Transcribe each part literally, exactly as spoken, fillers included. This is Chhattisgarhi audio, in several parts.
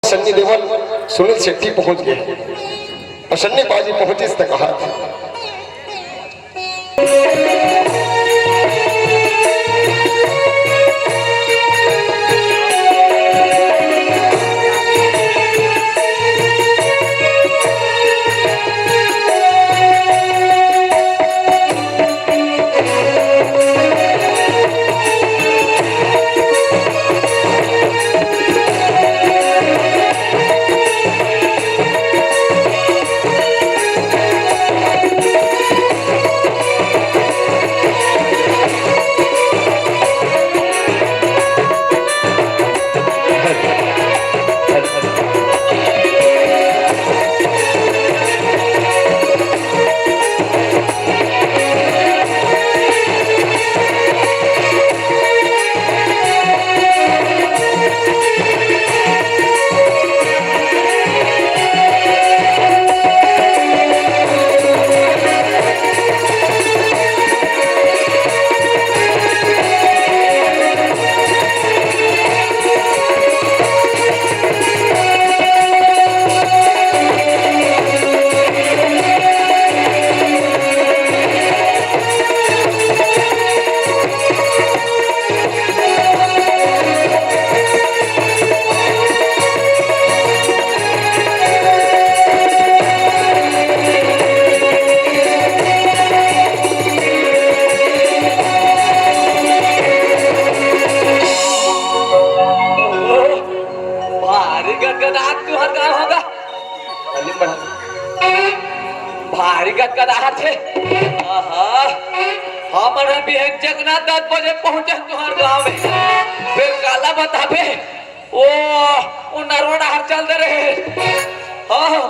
सन्नी देवल, सुनील शेट्टी पहुंच गए। अउ सन्नी बाजी पहुंचिस त कहा था। भारी गदगदाहट तुंहर गांव होगा। भारी गदगदाहट हे। आहा, हमन ह बिहान जगना दस बजे पहुंचन तुंहर गांव में। फेर काला बताबे, ओ, ओ नरवा डहर चल दे रहे। हाँ,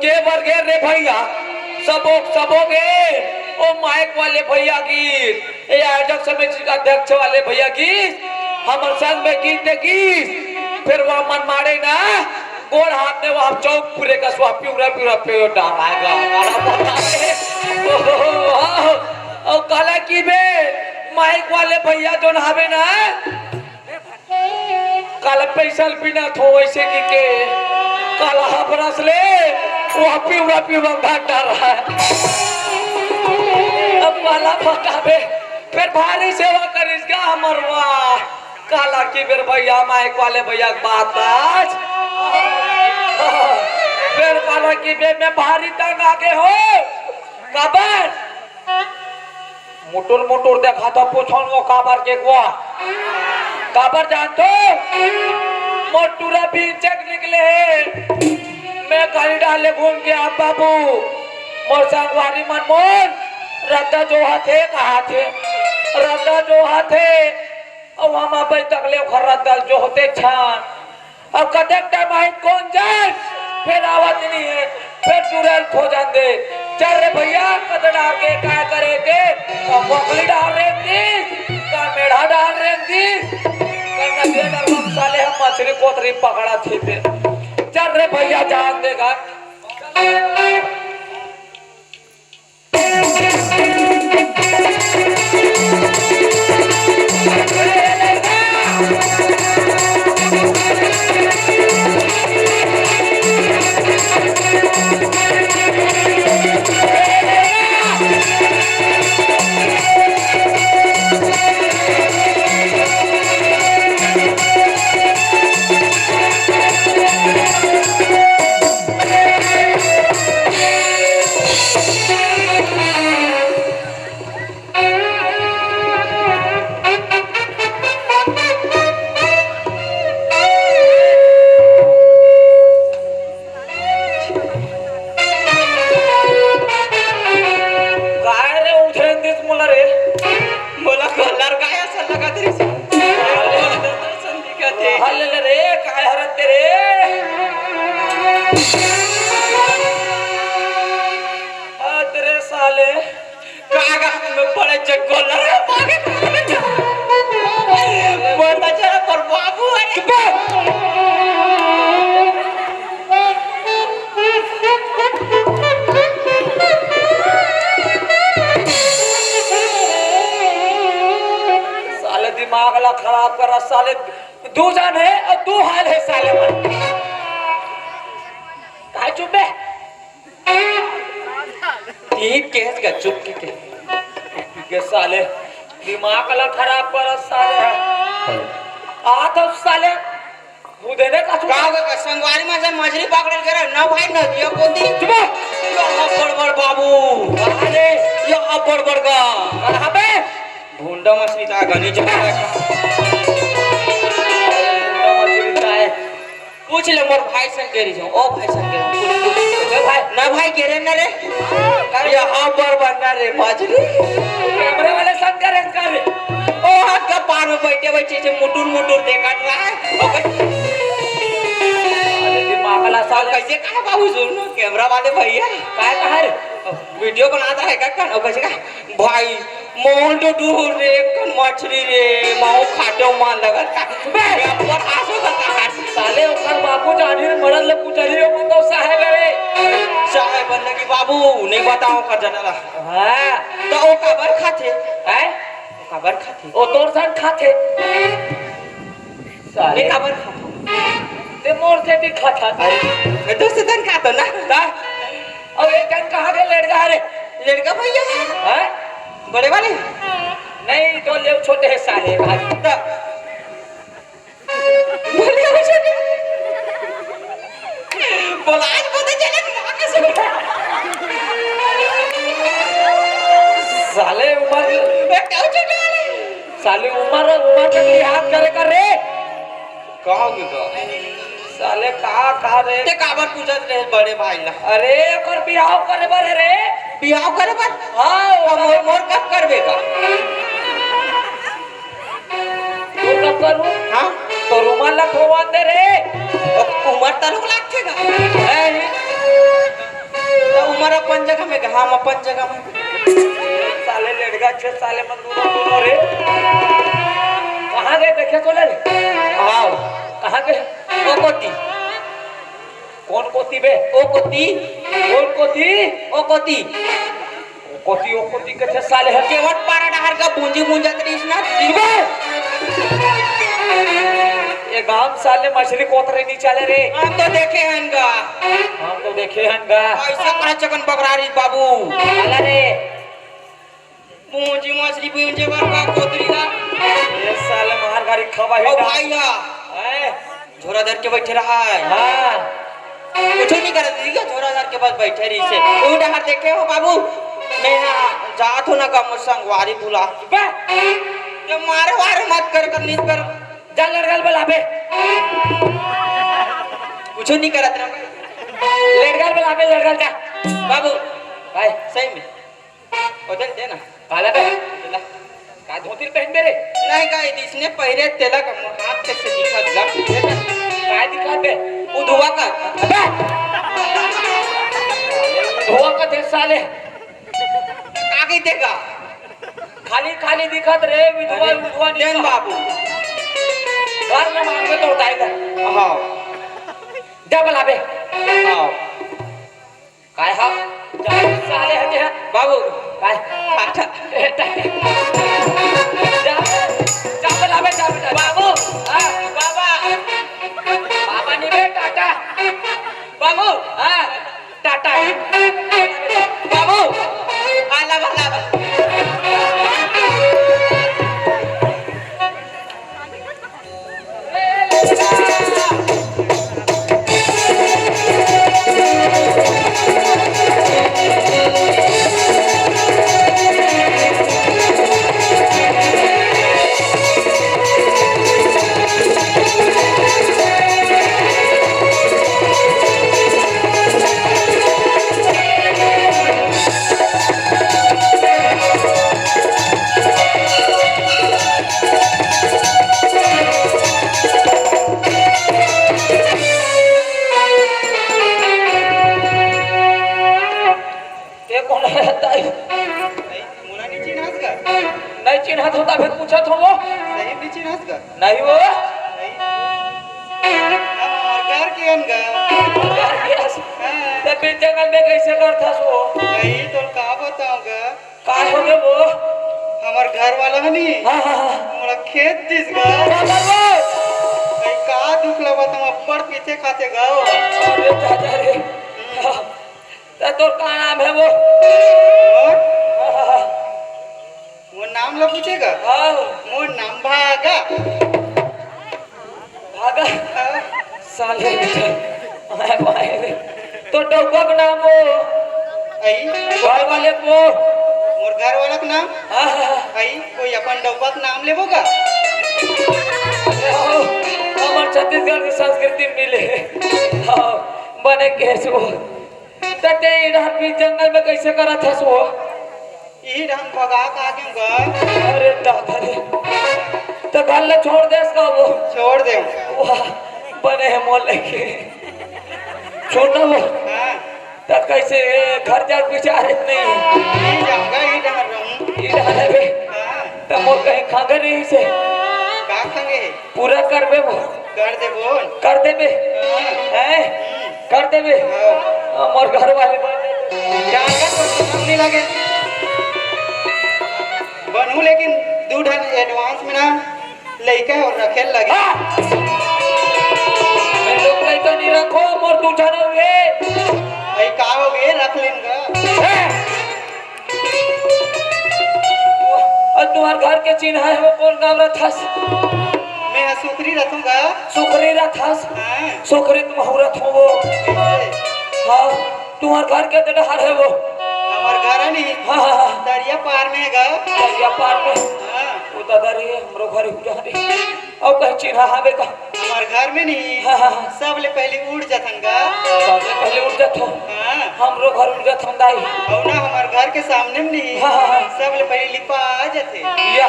गे बर गे रे भैया, सबो, सबो गे, ओ माइक वाले भैया गिस, ए आयोजक समिति के अध्यक्ष वाले भैया गिस, हमर संग में गिस ते गिस, फेर वह मन मारे ना, गोड़ हाथ में वह चौक पूरे का सुआ पिउरा पिउरा पे डाला गा, अरे बता रे। ओ, ओ, ओ, ओ, काला कि बे, माइक वाले भैया जोन हावे ना, काला पैसा ल बिना थो वैसे कि के, काला हबरस ले, वह पिउरा पिउरा घाटा रहा। अब काला बताबे, फेर भारी सेवा करिस का हमर वाह। काला कि बे भैया, माइक वाले भैया के बात आज। फेर काला कि बे मैं भारी तंग आगे हो। काबर? मुटुर मुटुर देखा तो पूछो न वो काबर के गुआ। काबर जानथो? मोर टूरा भी चेक निकले हे। मैं गाड़ी डाले घूम के आ बाबू। मोर संगवारी मन मोर रद्दा जोहत हे, कहा थे। रद्दा जोहत हे। अउ हम अबे तक ले ओखर रद्दा जोहते छन। अब कतेक टाइम आही कोन जान, फेर आवत नइ हे, फेर टूरा ल खोजन दे। चल रे भैया, कत डार के काय करे के, का मोकली डार रेंग दिस, का मेढ़ा डार रेंग दिस, का नदिया डार म साले हम मछरी कोतरी पकड़त ही बे। चल रे भैया, जान दे गा। काय रे उठे दिस मोला रे? मोला कलर काय असन लगत रिहिस? अइसन दिखत हे। हल ले रे, काय हरत ते रे? अत रे साले, कागा में पड़े चक्को लड़ा पागे। मोर बचारा पर बाबू, अरे। साले दिमाग ला खराब करा साले। दू झन हे अउ दू हाल हे साले मन। चुप बे। ठीक केहेस गा, चुप के, के, के साले दिमाग ला खराब करत साले ह। आ तो साले बुदे ने का का का संगवारी में जन मछली पकड़े करे ना भाई, नदिया कोती। चुप। या बड़ बड़ बाबू। अरे, या बड़ बड़ गा। कहाँ बे? भूंडा मछली ता गनी जगह है। भूंडा मछली ता है। पूछ ले मोर भाई संग के रही, ओ भाई संग के रही। पूछ, पूछ। ए भाई, ना भाई के रे ना रे। ये हाँ पर बनना रे मछली। कैमरे वाले संग के रहे का रे? ओ हाथ का पार में बैठे बैठे से मुटुर मुटुर देखत रहा है। ओकर अरे दिमाग ला साल कैसे कहा बाबू सुन कैमरा वाले भैया। काय कहा रे? वीडियो बनाता है का? ओ कैसे कहा? भाई, मोहन तो दूर रे, कन मछली रे, माओ खाटे मान लगत का। बे! ये पर आसो का कहा। साले ओकर बाबू जानी रे, मरल ले पुचरी रे, मतलब साहेब रे। साहेब बन लगी बाबू, नहीं बताओ का जनला। हाँ। तो ओ काबर खाथे? हैं? ओ काबर खाथे? ओ तोर सन खाथे। साले। ये काबर खाथे? ते मोर से भी खाता। अरे, मैं तो से तन खाता ना। ता? अब एक जन कहाँ के लड़का रे? लड़का भैया है। हैं? बड़े वाले? नहीं, तो ले छोटे है साले भाई। तो बोले वो छोटे। बोला आज पता चला कि माँ का सुन। साले उमर। मैं क्या छोटे वाले? साले उमर, उमर के लिहाज करे कर रे। का हो गया? साले का, का रे? ते काबर पूछत रहे बड़े भाई ला? अरे, ओकर बिहाव करे बर रे। बिहाव करे बर? हाँ, तो मोर, मोर कब करबे का? मोर कब करूँ? हाँ? तो रुमाल ला खोवा दे रे। तो उमर तरुक लागथे का? नहीं। तो उमर अपन जगह में, हम अपन जगह में। साले लड़का छे साले मन दोनों, दोनों रे। कहाँ गए देखे तो ले रे? आओ। कहाँ गए? ओ कोती। कौन कोती बे? ओ कोती। कौन कोती? ओ कोती। ओ कोती, ओ कोती कथे साले हर। केवट पारा डहर का भूंजी भूंजत रहीस ना। बे! ये गांव साले मछली कोतरे नहीं चले रे। हम तो देखे हन गा। हम तो देखे हन गा। ऐसा करा चकन बकरारी बाबू। अला रे। पूंजी मछली पूंजी बर का कोतरी का। ये साले मार गाड़ी खवा ही ओ ना। भाई हा। हैं? झोरा धर के बैठे रहा है। हाँ। कुछ नहीं करत रही, झोरा धर के बस बैठे रही से। वो डहर देखे हो बाबू? मैं यहाँ जात हो ना का मोर संगवारी बुला। बे! ये मारे वारे मत कर कर नीच कर। जा लड़गल बुला बे। कुछ नहीं करत ना। लड़गल बुला बे, लड़गल जा। बाबू, भाई, सही में। ओ दे, दे ना। काला बे? दे ला। का धोती पहन बे रे? नहीं का, इसने पहरे तेला का मोर हाथ से, से दिखा दिला। दे ना। काय दिखा बे? वो धोवा का। अबे! धोवा का दे साले। का कही देगा? खाली, खाली दिखत रे, विधवा, अरे, विधवा देन निशा। बाबू। घर में मांग के तो उठाएगा। हाँ। जा बुला बे। हाँ। काय हा? जा, साले हटे हा। बाबू। काय? टाटा। ए, टाटा। जा, जा बुला बे, जा बेटा। बाबू। हाँ। बाबा। बाबा नहीं बे, टाटा। बाबू। हाँ। टाटा। बाबू। आला, आला। ये कोन हे दाई? मोला नहीं चिन्हस का? नहीं चिन्हत होता, फिर पूछत हो वो? सही नहीं चिन्हस का? नहीं वो? नहीं। हम हमार घर के हन गा। घर के हस? हाँ। तो फिर जंगल में कैसे करथस वो? नहीं, तो का बताऊं गा? का हो गे वो? हमार घर वाला है नी? हाँ, हाँ, हाँ। मोला खेत दिस गा। का करबो? कहीं का दुख लगा तुम अब्बड़ पीते खाते गाओ। अरे दादा रे। त तोर का नाम हे वो? मोर? मोर नाम ला पूछेगा? हाँ। मोर नाम भागा। भागा? हाँ। साले, हाय भाई रे। तोर डउका के नाम वो? अई। घर वाले के वो? मोर घर वाला के नाम? हाँ, हाँ, हाँ। अई, कोई अपन डउका के नाम लेबो का? हाँ, हमर छत्तीसगढ़ के संस्कृति मिले। हाँ, बने केहेस वो। त तें इधर बीच जंगल में कइसे करत हस वो? इही ढंग भगा के आगे गा। अरे दादा रे, त घर ला छोड़ देस का वो? छोड़ दे। वाह, बने हे मोर लइके। छोड़ ना वो। हाँ। त कइसे घर जाके बिचारे नहीं? नहीं जाऊंगा, इही ढंग रहूं। इही ढंग हे बे। हाँ। त मोर कहीं खंगे नहीं से। का खंगे? पूरा करबे वो। कर देबो। कर देबे। हाँ। हैं? हम्म। कर देबे। हाँ। हमर घर वाले जान के तो नाम नहीं लगे। बनहूं, लेकिन दू ठन advance में ना लइका हे अउ रखे लगे। हाँ। मैं लोग लइका नहीं रखों, मोर दू ठन होगे। अई का होगे, रख लेन गा। हैं? अउ तुम्हर घर के चिन्हा हे वो, कोन गाँव रथस? मैं ह सुखरी रथों गा। सुखरी रथस? हाँ। सुखरी तुमहू रथो वो। हाँ, तुम्हर घर के डहर हे वो? हमर घर हे नहीं। हाँ, हाँ, हाँ। दरिया पार में हे गा। दरिया पार में? हाँ। वो दादा रे, हमरो घर उजा रे। अउ कहीं चिन्हा हावे का? हमर घर में नहीं। हाँ, हाँ, हाँ। सबले पहले उठ जाथन गा। सबले पहले उठ जाथो। हाँ। हमरो घर उठ जाथन दाई। अउ ना हमर घर के सामने में नहीं। हाँ, हाँ, हाँ। सबले पहले लिपा जाथे। या।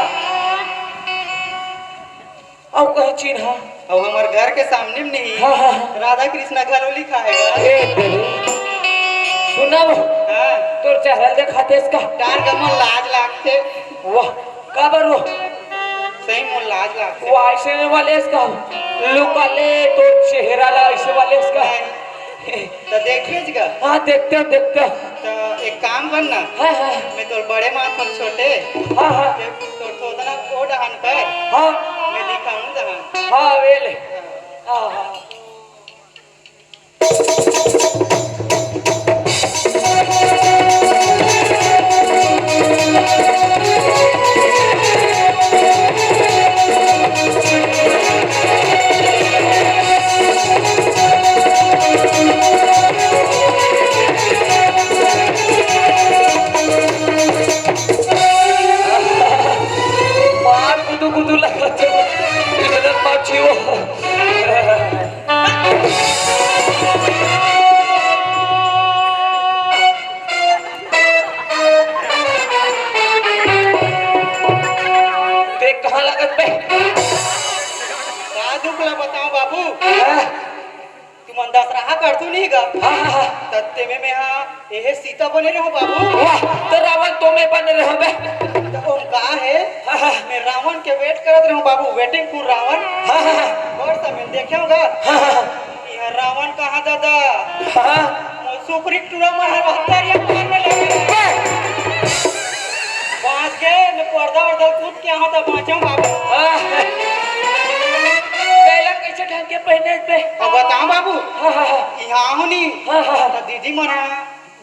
अउ कहीं चिन्हा? अउ हमर घर के सामने में नहीं। हाँ, हाँ, हाँ। राधा कृष्णा घलो लिखा हे गा। ए तेरी। सुना वो। हाँ। तोर चेहरा देखा देस का? डार का मोर लाज लागथे। वाह। काबर वो? सही मोर लाज लागथे। वो अइसने वाले इसका लुका ले, तो चेहरा ला अइसे वाले इसका। नहीं। त देखबे जी का? हाँ, देखते हैं, देखते हैं। त एक काम कर ना। हाँ, हाँ। मैं तोर बड़े मान पर छोटे। हाँ, हाँ। ते तोर थोथना ओ डहन पर। हाँ। मैं दिखाऊं डहन। हाँ, वे ले। हाँ। हाँ, हाँ। मार गुदु गुदु लगत हे, इतना पाछी वो। ते कहाँ लगत बे? का दुख ला बताओ बाबू? हाँ? तुमन दसरहा करथू नहीं गा? हाँ, हाँ, हाँ। त तेमे में हा एहे सीता बने रहो बाबू। वाह, त रावण तो मैं बने रहो बे। त ओम का हे? हाँ, हाँ। मैं रावण के wait करत रहो बाबू, waiting for रावण। हाँ, हाँ, हाँ। और समय देखे होगा? हाँ, हाँ, हाँ। इहाँ रावण कहाँ दादा? हाँ। मोर सुखरी टूरा मन हर हत्यारिया मार में लगे। बे! बाँच गे, मैं पर्दा वर्दा कूद के आहा त बाँचो बाबू। हाँ। तेला कइसे ढंग के पहिने बे? अब बताओ बाबू। हाँ, हाँ, हाँ। इहाँ आहूँ नी। हाँ, हाँ, हाँ। त दीदी मन हा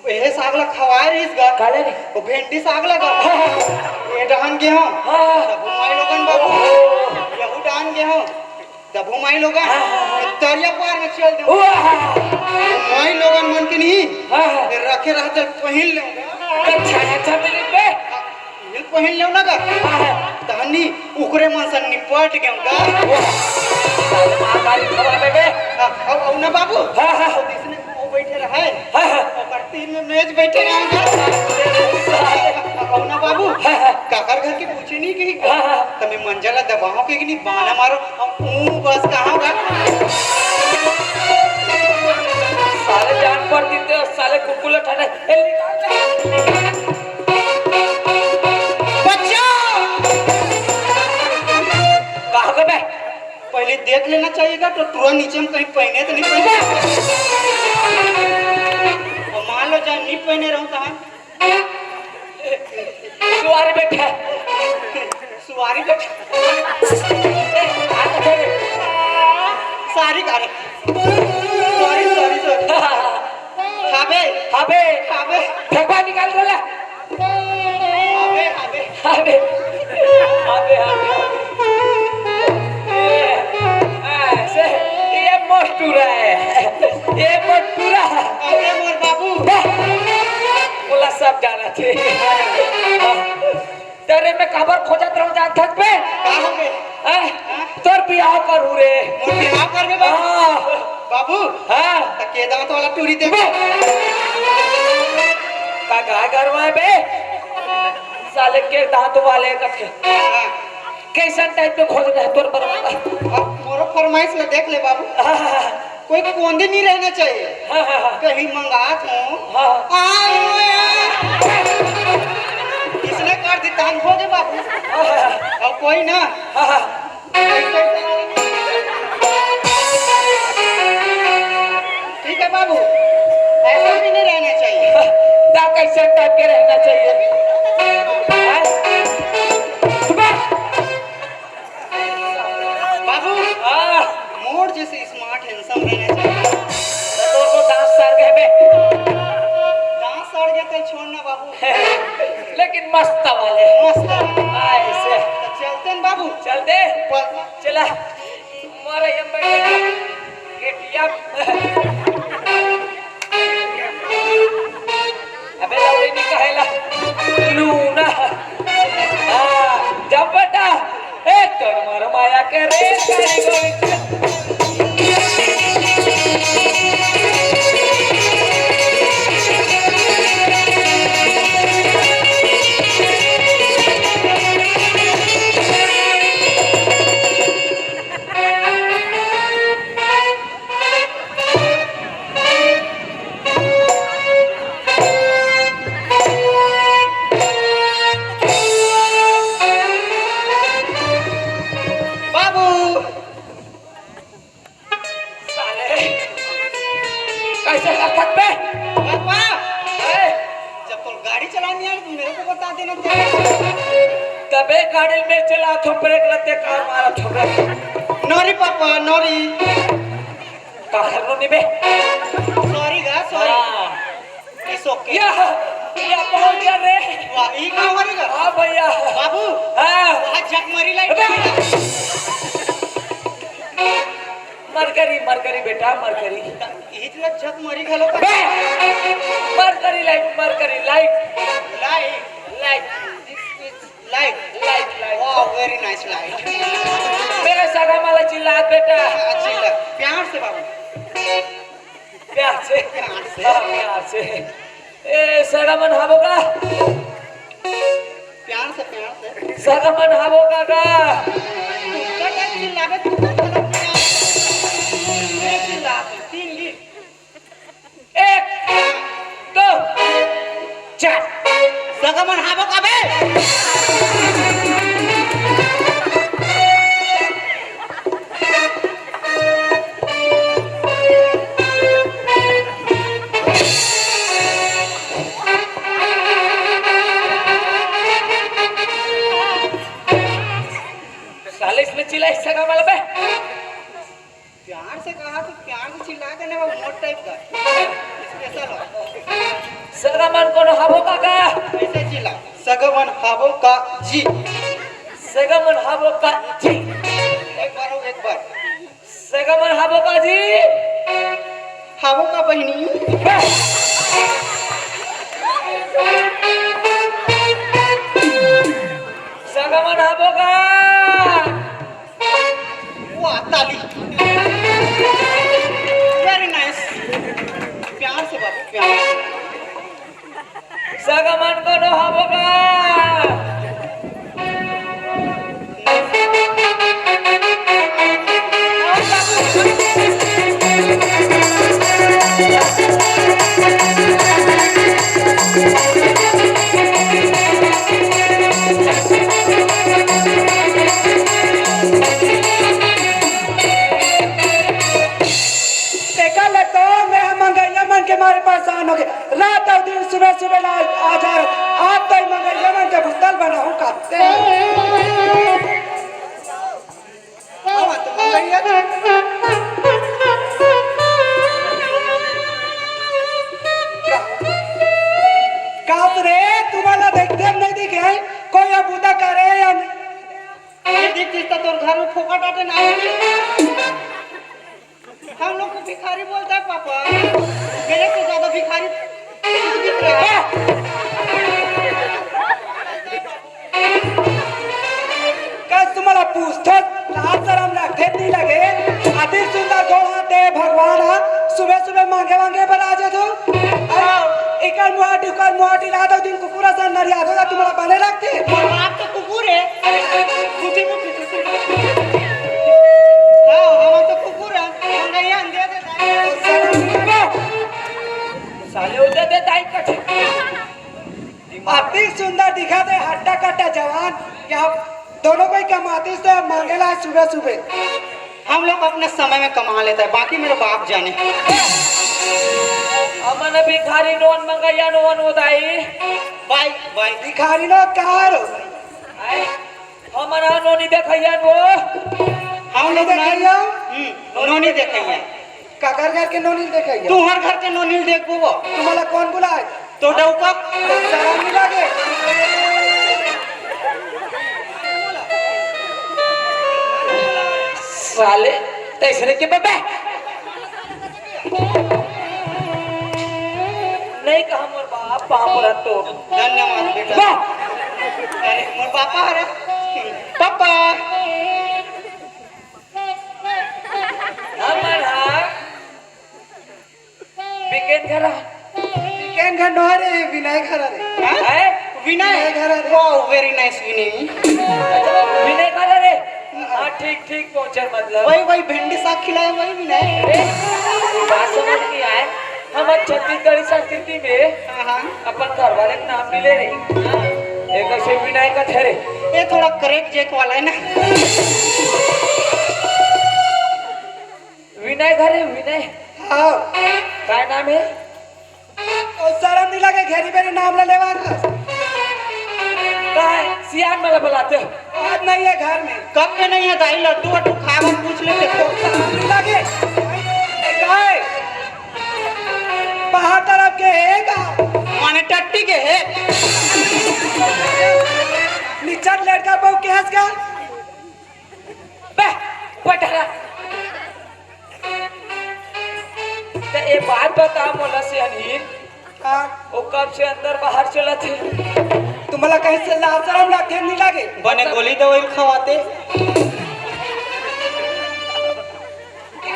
एहे साग ला खवाए रहिस गा। काले रे? वो भेंडी साग ला गा। हाँ, हाँ। ये डहन गे हों। हाँ, हाँ। तब माई लोगन बाबू। ओहो। यहू डहन गे हों। तब माई लोगन। हाँ, हाँ, हाँ। तरिया पार में चल दे। वाह। माई लोगन मन के नहीं। हाँ, हाँ। ये रखे रहते पहिन ले। अच्छा, अच्छा, मिली बे। ये पहिन लेव ना गा। हाँ, हाँ। तहनी उकरे मन से निपट गेव गा। वाह। साले मार गाड़ी खवा दे बे। हाँ, अब, अब ना बाबू। हाँ, हाँ। अब इसने वो बैठे रहे। हाँ, हाँ। ओकर तीन में मेज बैठे रहे गा। अउ ना बाबू, हाँ, हाँ। काकर घर के पूछे नहीं कि हाँ, हाँ। तमे मंजा ला दबाओ के कि नहीं, बाना मारो, अउ ऊ बस कहाँ बा? साले जान पर दीते और साले कुकुल ठहरे। ए, निकाल दे। बच्चा! कहाँ गए बे? पहले देख लेना चाहिए था, तो टूरा नीचे में कहीं पहने तो नहीं पहने। और मान लो, चाहे नहीं पहने रहूं, तो हम सुवारी बैठा। सुवारी बैठा। सारी का रे। Sorry, sorry, sorry. ए बटुरा। अरे मोर बाबू। वाह! ओला सब जानथे। तोरे मैं काबर खोजत रहूं, जानथस बे? का हो बे? हैं? तोर बिहाव करूं रे। मोर बिहाव करबे बाबू? हाँ। बाबू। हाँ। त के दांत वाला टूरी देबे? का गाय गरवा हे बे? साले के दांत वाले कथे। हाँ। कइसन type के खोजना हे तोर बर? अब मोरो फरमाइश ला देख ले बाबू। हाँ, हाँ, हाँ। कोई कोंदी नहीं रहना चाहिए। हाँ, हाँ, हाँ। कहीं मंगात हों। हाँ, हाँ। आय, आय, आय। इसने कर दी, तहन हो गे बाबू। हाँ, हाँ, हाँ। अब कोई ना। हाँ, हाँ। ठीक है बाबू, ऐसा भी नहीं रहना चाहिए। ता कइसन type के रहना चाहिए? हाँ? बाबू, हाँ। मोर जइसे smart handsome रहना चाहिए। तो तोर तो दांत सड़ गे बे। दांत सड़ गे त छोड़ ना बाबू। लेकिन मस्त वाले। मस्त। ऐसे। त चलते हैं बाबू। चलते? बस। चला। मोर ये बैठ के टिया। अबे लौड़ी नहीं कहेला। लूना। हाँ, जब बेटा, ए तोर मोर माया के रेलगाड़ी गोविंद। बाबू। साले, कैसे लखत बे? पापा, ए, जब तो गाड़ी चलानी आ रही तो मेरे को बता देना था। तबे गाड़ी में चला तो ब्रेक लगते कार मारा छोड़। नॉरी पापा, नॉरी। काहे रो नहीं बे? सॉरी गा, सॉरी। हाँ। It's okay। या, या पहुंच गया रे। वाह, ई का हमारी गा? हाँ भैया। बाबू। हाँ। वहाँ जगमरी लाइट अबे। Mercury, Mercury बेटा, Mercury। इतना जगमरी घलो का? बे! Mercury light, Mercury light। Light। Light। Light। Light, light। Wow, very nice light। मेरे सगा माला चिल्ला बेटा। चिल्ला। प्यार से बाबू। प्यार से। प्यार से। हाँ, प्यार से। ए, सगा मन हावो का? प्यार से, प्यार से। सगा मन हावो का का? कुत्ता टाइप चिल्लावे, कुत्ता टाइप चिल्लावे। ए, चिल्ला, तीन गीत। एक, दो, चार। सगा मन हावो का बे? साले इसमें चिल्ला, इससे का मतलब है? प्यार से कहा तो प्यार से चिल्ला के ना, वो मोट टाइप का। स्पेशल हो। सगा मन कोनो हावो का का? ऐसे चिल्ला। सगा मन हावो का जी। सगा मन हावो का जी। एक बार हो, एक बार। सगा मन हावो का जी? हावो का बहिनी? सगा मन हावो का? वाह, ताली। Very nice। प्यार से बाबू, प्यार से। सगा मन कोनो हावो का? तेकर ले तो मैं ह मंगइया मन के मारे परेशान हो गे। रात अउ दिन, सुबह सुबह ला आ जा रहे। आज तो ई मंगइया मन के भूतल बनाहूं का। कास रे, तुम्हारा देखते हम नहीं दिखे, कोई अब बूता करे या नहीं? ये देख, जिसका तोर घर में फोकट आटे ना। हम लोग को भिखारी बोलता है पापा। मेरे से ज्यादा भिखारी दिख रहा है। कस तुम्हारा पूछत, लाज शरम रखथे नहीं लगे। अति सुंदर गोड़ हाथ दे भगवान हा, सुबह सुबह मांगे मांगे बर आ जाथो। एकर मुहाटी, ओकर मुहाटी ला दो दिन कुकुरा सन नरिया दो, तुम्हारा बने रखथे। और आप तो कुकुर है। अरे, कुछ ही कुछ ही। हाँ, हम तो कुकुर है। हम नहीं अंधे थे। साले उधर दे दाई कट। अति सुंदर दिखा दे, हट्टा कट्टा जवान। यहाँ दोनों भाई कमातीस तो मांगेला है सुबह सुबह। हम लोग अपने समय में कमा लेता है, बाकी मेरे बाप जाने। हमन भिखारी नोन मंगैया नोन ओ दाई। भाई, भाई। भिखारी नोन कहाँ रो? आए, हमन हा नोनी देखैया वो। हम लोग नोनी देखैया? हम्म, नोनी देखैया। काकर घर के नोनी देखैया? तुहर घर के नोनी देखबो वो। तुम्हारा कौन बुलाए? तो डौका। तो शरम नहीं लगे। साले, तैसने के बबे। नहीं कहा मोर बाप, बाप रह तो। धन्यवाद बेटा। वाह। अरे, मोर पापा हरे। पापा। हमर हा बिकेन घर हा। बिकेन घर नो रे, विनय घर रे। हैं? विनय? विनय घर रे। Wow, very nice विनय। विनय घर रे। हाँ, ठीक, ठीक पहुंचे मतलब। वही, वही भिंडी साग खिलाए, वही विनय। अरे, बात समझ नहीं आए। हमर छत्तीसगढ़ी संस्कृति में हाँ, हाँ। अपन घर वाले के नाम नहीं ले रही। एक ऐसे विनय का ठहरे। ये थोड़ा क्रैक जैक वाला है ना। विनय घर है, विनय। हाँ। काय नाम है? ओ, शरम नहीं लगे, घेरी बेरी नाम ला लेवा ना। काय सियान मला बुलाते हो? आज नहीं है घर में। कब के नहीं है दाई, लड्डू वड्डू खावन पूछ लेते तो। शरम नहीं लगे। ए, काय? बाहर तरफ के है का? माने टट्टी के है? निचट लड़का बहू के हंस का? बे, पटरा। ते ए बात बता मोला सियानी। हाँ। वो कब से अंदर बाहर चलत हे? तुम्हाला कहीं से लाज शरम लागे नहीं लागे? बने गोली दवाई खवाते।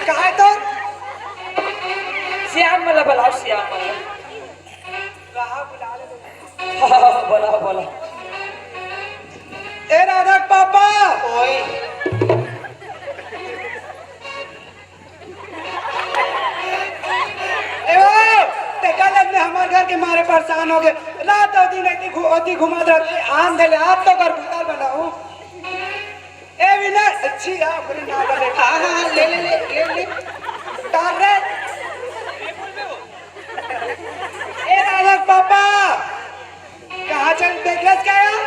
कहा है तो? श्याम मला बुलाओ, श्याम मला। रहा बुला ले। हाँ, बोला, बोला। ए राधा के पापा। ओए। ए ओ, ते कल में हमारे घर के मारे परेशान हो गए। रात और दिन ऐसी घु-, ऐसी घुमात रहते, आन दे ले, आप तो घर भूतल बनाऊं। ए विनय, अच्छी यार, अपने नाम ले। हाँ, हाँ, हाँ, ले, ले, ले, ले, ले। तार रे। ए राधा के पापा, कहाँ चल देखेस का यार?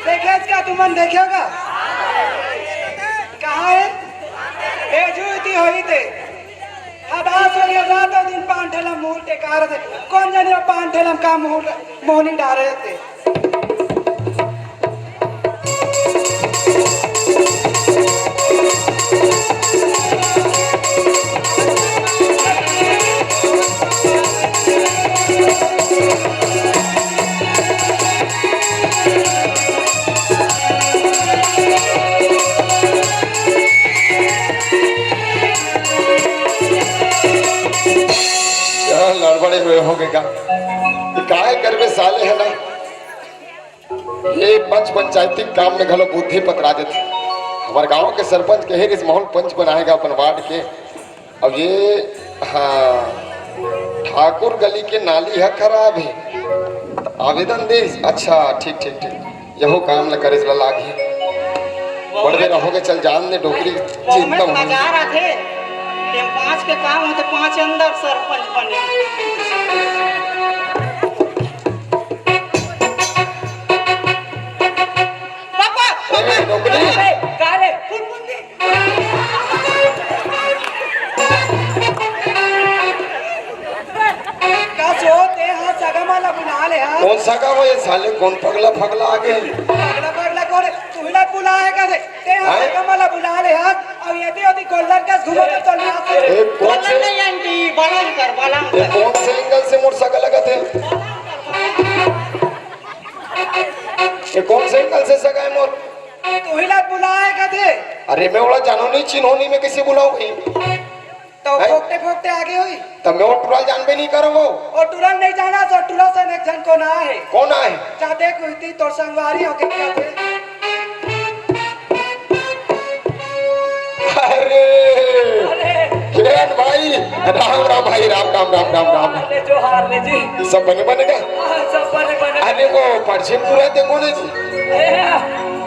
देखेस का तुमन देखे होगा? कहाँ है? ए जूती होई ते। अब आज हो गया रात और दिन पान ठेला मुंह टेकार दे। कौन जाने वो पान ठेला में का मुंह, मोहनी डारे थे। चल, हड़बड़े हुए होगे का? ये काहे करबे साले, है ना? ये पंच पंचायती काम में घलो बुद्धि पकड़ा देथे। हमर गांव के सरपंच कहे रिहिस, महूं ल पंच बनाएगा अपन वार्ड के। अब ये, हाँ, ठाकुर गली के नाली ह खराब हे, त आवेदन दे। अच्छा, ठीक, ठीक, ठीक, यहू काम ल करे ला लागही। बड़वे रहोगे, चल जान दे डोकरी, चिंता मत। मजा आथे, टेम पाँच के काम हो तो पाँच अंदर सरपंच बने। पापा, ए, डोकरी। ए, का रे? फुलमुंदी। का सो, ते हा सगा माला बुला ले हा। कौन सगा वो ये साले, कौन पगला फगला आ गए? पगला पगला कौन है? तू ही ना बुलाए का दे। ते हा हैं? सगा माला बुला ले हा। अब ये भी होती गोल्डन का घूमो तो, तो नाच। ए, कौन से, नहीं आंटी, बलाम कर, बलाम ये कर। कौन से एंगल से मोर सगा लगत हे? ये कौन से एंगल से सगा हे मोर? तू ही ला बुलाए का थे। अरे, मैं ओला जानो नहीं, चिन्हो नहीं, मैं कैसे बुलाऊं भाई? तो हैं? फोकटे फोकटे आगे हुई। तो मैं वो टुरा ल जानबे नहीं करो वो। वो टुरा ल नहीं जाना, तो टुरा से एक झन कोन आए हे। कौन आए? जा देख हुई थी, तोर संगवारी हो के क्या थे? अरे, अरे। किरण भाई, राम राम भाई, राम राम, राम राम, राम। अरे, जोहार ले जी। सब बने बने का? हाँ, सब बने बने। अरे, वो परछिम टुरा देखो ना जी। ए,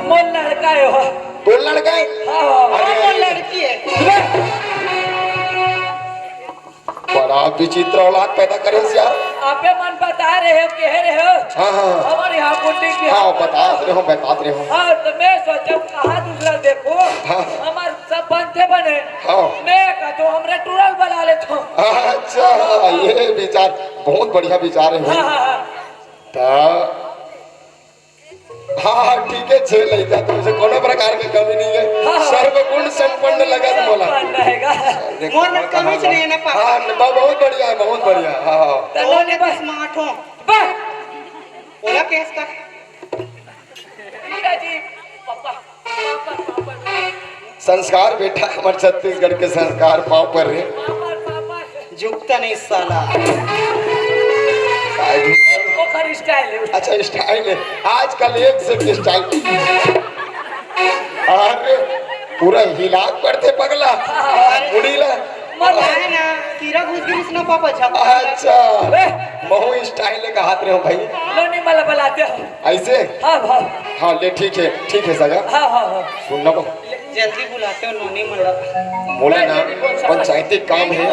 मोर लड़का हे वो। तोर लड़का हे? हाँ, हाँ, अरे, वो लड़की हे। बड़ा विचित्र औलाद पैदा करे हस यार। आपे मन बता रहे हो, कह रहे हो। हाँ, हाँ। हमारे यहाँ गुड्डी की हाँ, बता रहे हो, बता रहे हो। हाँ, तो मैं सोचा कहाँ दूसरा देखो। हाँ। हमारे सब बनते बने। हाँ। मैं कहता हूँ, हमरे टुरा ल बला लेता हूँ। अच्छा, ये विचार, बहुत बढ़िया विचार है भाई। हाँ, हाँ, हाँ। तो हाँ, हाँ, ठीक है, छह लइका, तुमसे कोनो प्रकार के कमी नहीं है। हाँ, हाँ। सर्वगुण संपन्न लगत मोला। संपन्न रहेगा। अरे, मोर में कहाँ कमी ला-, नहीं है ना, पापा। हाँ, न-, ब-, बहुत बढ़िया है, बहुत बढ़िया। हाँ, हाँ। तो लो, ले बस। स्मार्ट हो। बस। बोला कैस का? जी, पापा, पापा, पापा। संस्कार बेटा, हमर छत्तीसगढ़ के संस्कार पाँव पर रे। Papa, papa. झुकता नहीं साला। काय झुकता नहीं? ओकर स्टाइल है। अच्छा, स्टाइल है। आजकल एक से एक स्टाइल। अरे, पूरा हिला के पड़थे पगला। मुड़ी ला। मत आए ना, कीरा घुस गिरिस ना पापा, झपका। अच्छा। ए। महू स्टाइल का हाथ रहे हो भाई। लो नहीं मला बलाते हो। ऐसे? हाँ, हाँ। हाँ, ले, ठीक है, ठीक है सगा। हाँ, हाँ, हाँ। सुन ना बा। जल्दी बुलाते हो नोनी मला। मोला ना, पंचायती काम है।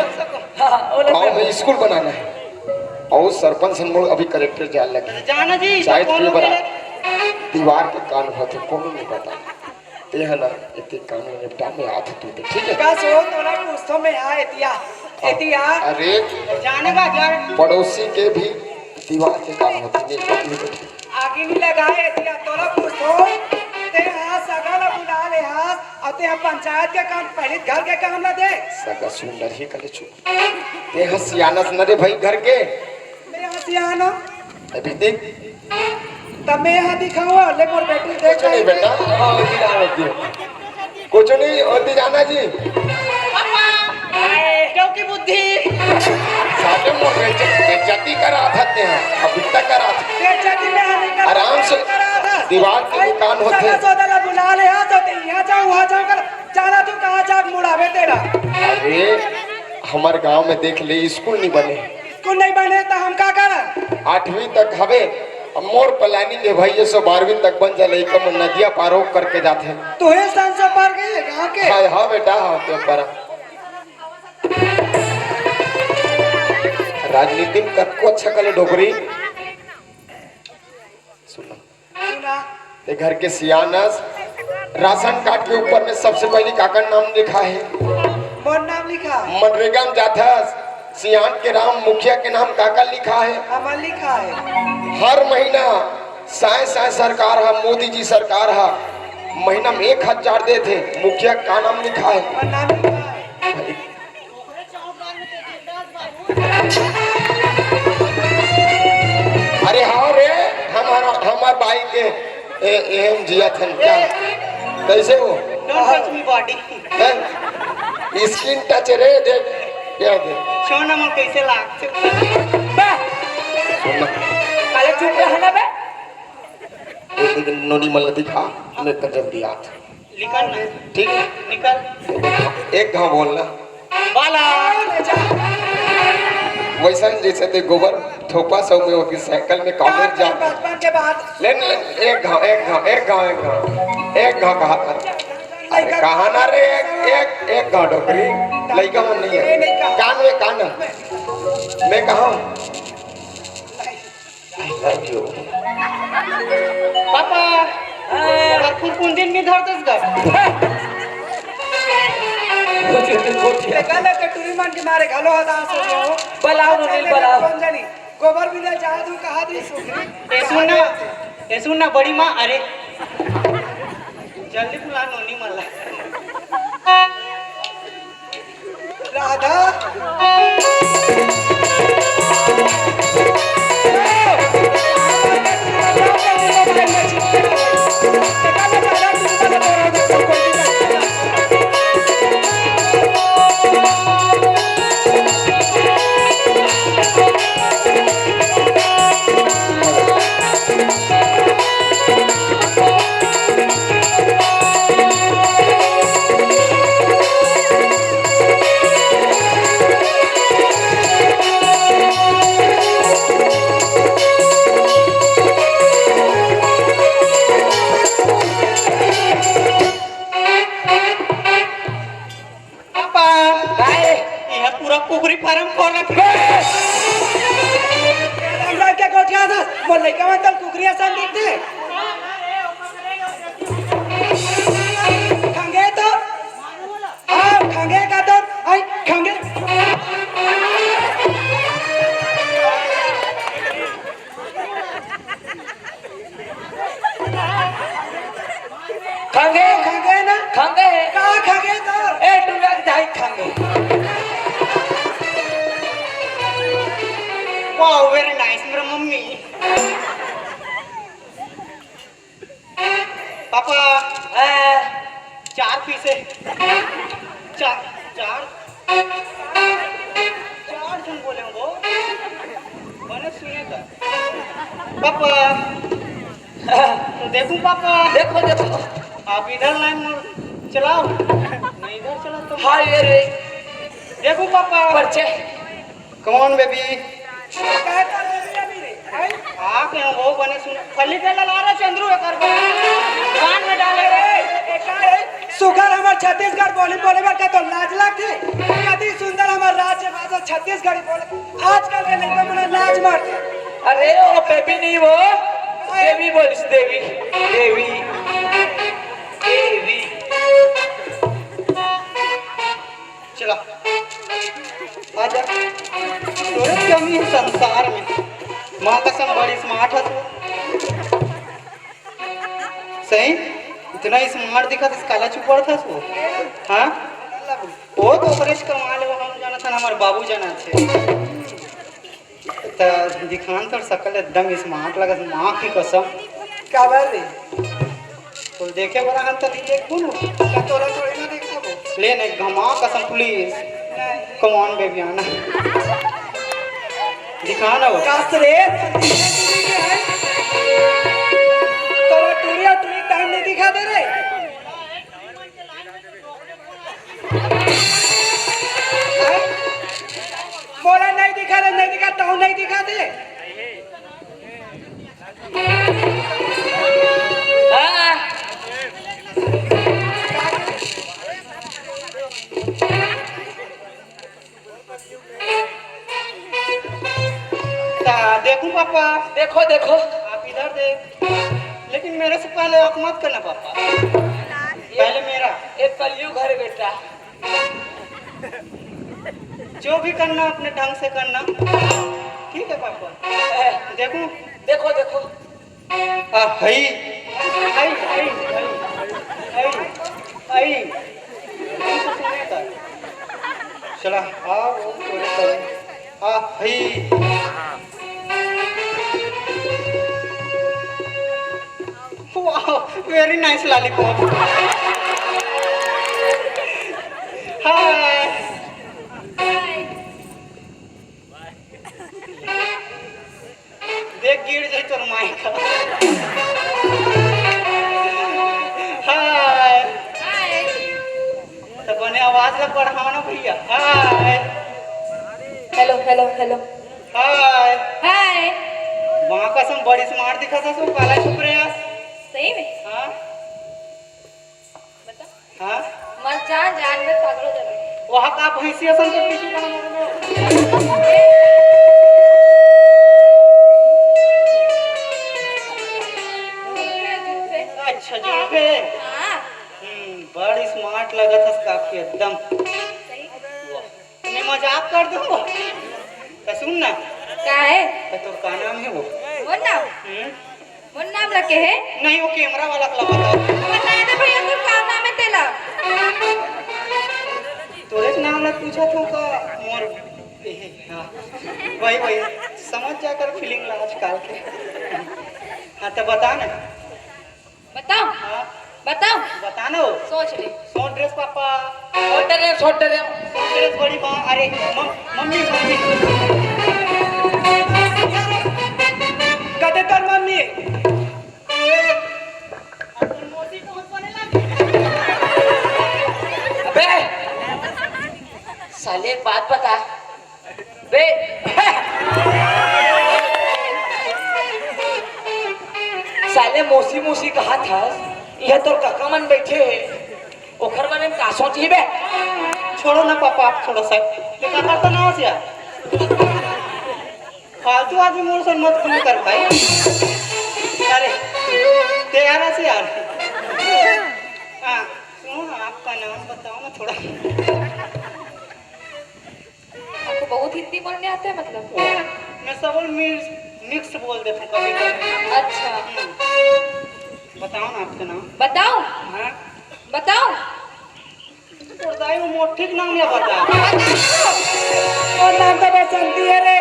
हाँ, हाँ, वो लोग गाँव में स्कूल बनाना है। और सरपंच हम लोग अभी कलेक्टर जान लगे। जाना जी, शायद तो ये बड़ा दीवार के कान होते, कोनो नहीं पता। ते है ना, इतने काम में निपटा में आत तू तो, ठीक है? का सो तोला पूछतो मैं, हाँ, एतिया, हाँ। एतिया। अरे, जाने का घर। पड़ोसी के भी दीवार के कान होते, नहीं, नहीं, नहीं। आगे नहीं लगाए, एतिया तोला पूछतो। ते हाँ, सगा ला बुला ले हाँ, और ते हाँ पंचायत के काम, पहले घर के काम ला दे। सगा सुंदर ही करे चुप। ते ह सियानस न रे भाई घर के। मैं ह सियान हूँ। अभी देख। तब मैं ह दिखाऊँ, ले मोर बेटी देख कुछ नहीं भाई। बेटा, हाँ, अभी जान होती है। कुछ नहीं होती जाना जी। पापा, क्योंकि बुद्धि। साले मोर बेइज्जत-, बेइज्जती करा था ते ह, अभी तक करा था। बेइज्जती में ह नहीं कर, आराम से करा था। दीवार के भी कान होते। सगा सौदा ला बुला ले, हाँ, तो यहाँ जाऊँ, वहाँ जाऊँ कर। जाना तू कहाँ जाग मुड़ावे तेरा? अरे, हमर गांव में देख ले, स्कूल नहीं बने। स्कूल नहीं बने त हम का करन? आठवीं तक हवे। अब मोर प्लानिंग है भाई, ये सो बारहवीं तक बन जा, लइका मन नदिया पार होकर के जाथे। तू ही संसो पार गई है गाँव के? हाँ, हाँ बेटा, हाँ, तो पर राजनीति में कतको अच्छा कले डोकरी। सुन। सुना। ये घर के सियानस, राशन कार्ड के ऊपर में सबसे पहले काकर नाम लिखा है? मोर नाम लिखा है। मनरेगा में जाथस, सियान के राम मुखिया के नाम काकर लिखा है? हमर लिखा है। हर महीना साय साय सरकार ह, मोदी जी सरकार ह, महीना में एक हजार देथे, मुखिया का नाम लिखा है? हमर नाम लिखा है। अरे हाँ रे, हमारा, हमार बाई के ए, एम जिया थन क्या? कैसे हो? Don't touch me body। हैं? Skin touch रे, देख, क्या देख? छोड़ ना, मोर कैसे लागथे? बे! सुन ना। काले चुप रह ना बे। एक दिन नोनी मन ला दिखा, मैं कर जल्दी आत। निकल ना। ठीक? निकल। एक घाव बोल ना। बाला। वैसन जैसे ते गोबर थोपा सौ में होती साइकिल में कॉलेज जा। बचपन के बात। ले, ले, एक घाव, एक घाव, एक घाव, एक घाव। एक घाव कहा था। अरे कहा ना रे, एक, एक, एक घाव डोकरी। लइका मन नहीं है। कान में कान। मैं कहा हूँ। I love you। पापा, हाँ। अगर फुरफुंदिन में धर दस गा। देखा ना, कटोरी मान के मारे घलो हताश हो गयो। बलाओ, नोनी, बलाओ। कौन जानी? गोबर भी ले जा, तू कहा दी सुखरी। ए, सुन ना, ए, सुन ना, बड़ी माँ, अरे। जल्दी बुला नोनी मला। राधा। पापा, काय? इहाँ पूरा कुकरी फार्म खोल रखे। रामलाल के गोठिया था, मोर लइका मन तो कुकरी असन दिखथे। खंगे तो, आ, खंगे का तो, आई, खंगे। खंगे। खंगे ना? खंगे। का खंगे तो? ए, टूरा के दाई खंगे। Wow, very nice, मेरा मम्मी। पापा, ए, चार पीस है। चार, चार, चार झन बोले हो वो। मैंने सुने था। पापा, देखूं पापा। देखो, देखो। आप इधर लाइन में चलाओ। मैं इधर चलाता हूँ। हाय रे। देखूं पापा। पर्चे। Come on, baby। का कर देबे अभी रे? हैं? आ के वो बने सुन, खली के लला रे चंद्रू एकर बा। कान में डाले रे। ए, ए, का रे? सुघर हमर छत्तीसगढ़ बोली बोले बर का तो लाज लगथे। कति सुंदर हमर राज्य भाषा छत्तीसगढ़ी बोले। आजकल के लइका मन लाज मारथे। अरे, वो बेबी नहीं, वो देवी बोलिस, देवी, देवी, देवी। चला, आजा। तोरे कमी है संसार में। माँ कसम बड़ी smart है तू। सही? इतना smart दिखत हस, काला चुप पड़त हस वो? हाँ? वो तो ओकरे से कमा ले, वो हम जानत हन, हमार बाबू जानत हे। त दिखान तोर सकल एकदम smart लगत, माँ की कसम। काबर रे? तो देखे वाला हम तो नहीं देखबो ना। का तोरा थोड़ी ना देखबो। ले नहीं, घमा कसम, please। Come on, baby, आना। दिखा ना वो। कस रे? तोरा टूरी और टूरी टाइम नहीं दिखा दे रे। हैं? मोला नहीं दिखा रे, नहीं दिखा, तहूँ नहीं दिखा दे। हाँ। ता देखूं पापा। देखो, देखो। आप इधर देख, लेकिन मेरे से पहले आप मत करना पापा, पहले मेरा। ये कलयुग है रे बेटा। जो भी करना अपने ढंग से करना, ठीक है पापा? देखूं? देखो, देखो। आ, हई। हई, हई, हई, हई, हई। चला, आ, वो, वो, वो। आ, हई। Wow, very nice lollipop। Hi। देख, गिर जाई तोर माई का। Hi। तो बने आवाज ला बढ़ाओ ना भैया। Hi। Hello, hello, hello। Hi। Hi। माँ कसम बड़ी smart दिखत हस, काला चुप रे यार। सही में? हाँ। बता। हाँ? मर जा, जान में पगलो जरूर। वहाँ का भैंसी असन तो पीछे का मार दो। अच्छा, जुल्फे। हाँ। हम्म, बड़ी smart लगत हस काकी एकदम। सही। वाह। मैं मजाक कर दूँ। तो सुन ना। का है? तो तोर का नाम है वो? मोर नाम? हम्म? मोर नाम ला के है? नहीं, वो camera वाला ला बताओ। बता दे भैया, तोर का नाम है तेला? तोरेच नाम ला पूछत हूँ का? मोर, एहे, हाँ। वही, वही। समझ जाकर फीलिंग ला आजकल के। हाँ, तो बता ना। बताओ। हाँ। बताओ। बता ना हो। सोच ले। Short dress papa. Short dress, short dress. Short dress बड़ी माँ, अरे, मम-, मम्मी, मम्मी। कते तोर मम्मी? अबे! साले, एक बात बता बे। साले, मौसी, मौसी कहा था, ये तोर काका मन बैठे हे, ओखर बारे में का सोचही बे? छोड़ो ना पापा, आप छोड़ो सर। ते का करता ना हो यार? फालतू आदमी मोर से मत फोन कर भाई। अरे, ते यार ऐसे यार। हाँ, सुनो ना, आपका नाम बताओ ना थोड़ा। आपको बहुत हिंदी बोलने आता है मतलब? मैं सब मिक्स, मिक्स बोल देता हूँ कभी कभी। अच्छा। हम्म। बताओ ना आपका नाम। बताओ। हाँ? बताओ। तोर दाई वो मोर ठीक नाम या बता। मोर नाम तो बसंती है रे।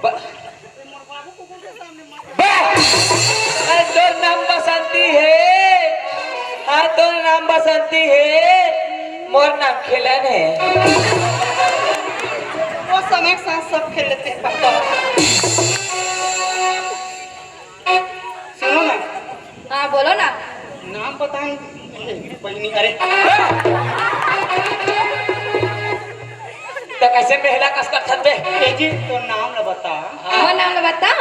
ब-, बे! अरे, तोर नाम बसंती है। हाँ, तोर नाम बसंती है। मोर नाम खेलन है। वो समय के साथ सब खेल लेते हैं पापा। सुनो ना। हाँ, बोलो ना। नाम पता नहीं, बहिनी, अरे। तो कैसे मेहला कस कर थते? ए जी, तो नाम ना बता। हाँ। वो नाम ना बता।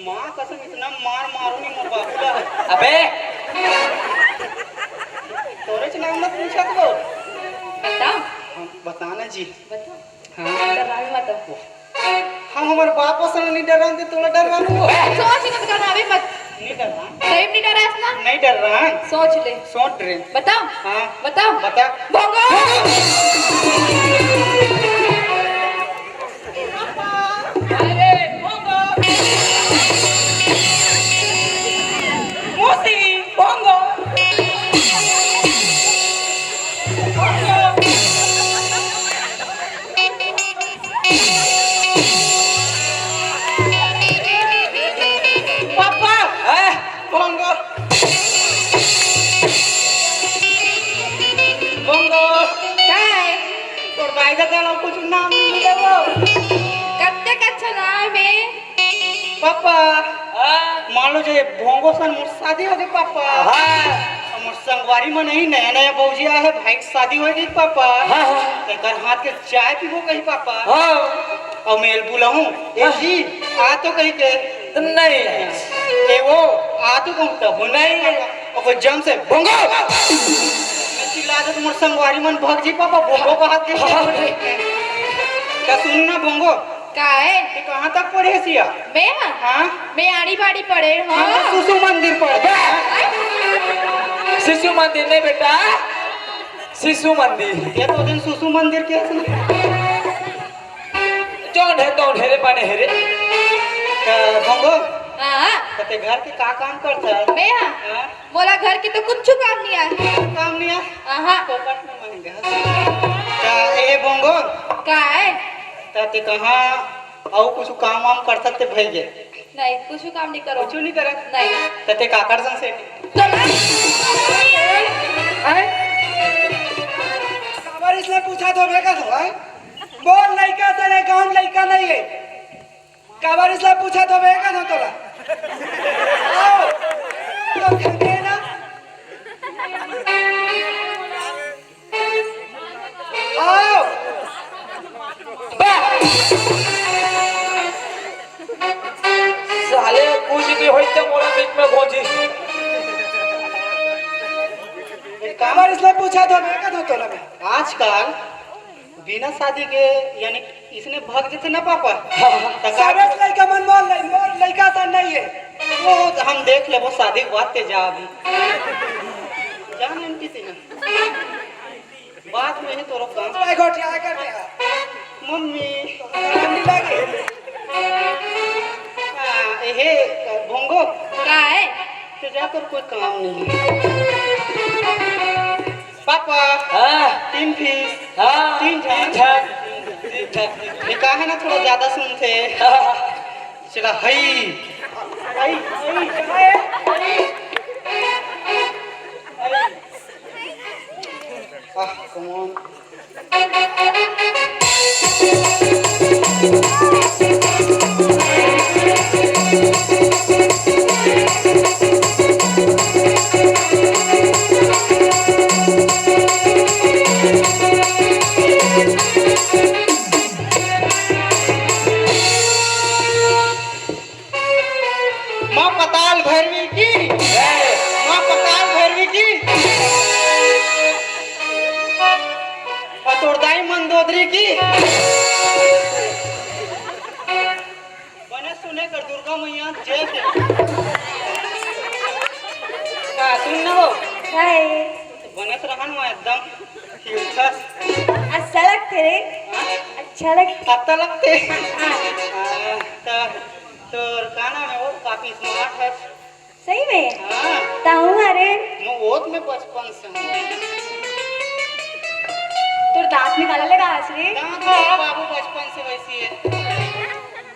माँ कसम, इतना मार मारो नहीं मोर बाबू ला। अबे। तोरे से नाम ना पूछा तो। बताओ। हाँ, बता ना जी। बताओ। हाँ। डरावे मत। हम हमर बाप से नहीं डरान, ते तोला डरान वो। सोच के डरावे मत। नहीं डरान। सही में नहीं डरास ना? नहीं डरान। सोच ले। सोच रे। बताओ। हाँ। बताओ। बता। भोंगो। अरे, भोंगो। मौसी, भोंगो। भोंगो। पापा! हैं? बोंगो। बोंगो। काय? तोर दाई ददा ला कुछ नाम नहीं मिले वो। कत्ते कच्छा नाम है? पापा। हाँ? मान लो जे भोंगो सन मोर शादी हो गई पापा। हाँ। और मोर संगवारी मन ही नया नया बहू जी आए हैं, भाई के शादी हो गई पापा। हाँ, हाँ। तेकर हाथ के चाय पीबो कही पापा। हाँ। अउ मैं ल बुलाहूं, ए हाँ। जी, आ तो कही के। नहीं। ए वो, आ तो कहूं तब। नहीं। ओकर जम से भोंगो। मैं चिल्ला दे तो मोर संगवारी मन भग जी पापा, भोंगो का हाथ के। हाँ। का सुन ना भोंगो। का है? ते कहाँ तक पढ़े सिया? मैं? हाँ? मैं आड़ी बाड़ी पढ़े, हाँ। हम तो शिशु मंदिर पढ़े। शिशु मंदिर नहीं बेटा, शिशु मंदिर। ये तो दिन सुसु मंदिर के है। जौन है तौन है रे, बने है रे। का भंगो? हाँ। तो ते घर के का काम करता है? मैं हाँ। हाँ? मोला घर के तो कुछ काम नहीं आए। काम नहीं आए? हाँ। फोकट में महंगा। का ए भंगो? का है? तो ते कहाँ अउ कुछ काम वाम करता ते भई गे? नहीं, कुछ काम नहीं करो। कुछ नहीं करत? नहीं। त ते काकर संग सेटिंग? चल। हैं? काबर इसने पूछा तो बेटा तो, हैं? बोल लइका से ले, गाँव लइका नहीं है। काबर इसने पूछा तो बेटा तो तोला। आओ। तो ध्यान दे ना। आओ। बा-, साले कुछ भी होई तो मोला बीच में घोंची। काबर इसने पूछा तो मैं का तो तोला मैं। आजकल बिना शादी के यानी इसने भाग जते ना पापा। हाँ, हाँ। त का सबे लइका मन मोर लइ-, मोर लइका सा नहीं है। वो हम देख लेबो शादी के बाद ते जा अभी। जा ना आंटी से ना। बाद में ही तोरो काम। भाई गोठिया कर दे। मम्मी। मम्मी लागे। हाँ, ए हे, भोंगो। का है? ते जा, तोर कोई काम नहीं है। पापा। हाँ? तीन फीस। हाँ, तीन झन। तीन झन। तीन झन। ये का है ना, थोड़ा ज्यादा सुनथे। हाँ। चला, हई। हई, हई, हई। आह, come on। माँ पताल भैरवी की, माँ पताल भैरवी की, और तोर दाई मंदोदरी की। बने सुने कर दुर्गा मैया जय जय। का सुन न वो? हाय। बने तो रहन वो एकदम cute था। अच्छा लगते रे। हाँ? अच्छा लगते। अच्छा लगते। हाँ। आ, तो तोर का नाम है वो? काफी smart है। सही में? हाँ। ताऊ अरे। मैं वो तो मैं बचपन से हूँ। तोर दांत निकाला लगा आज रे। दांत तो बाबू बचपन से वैसी है।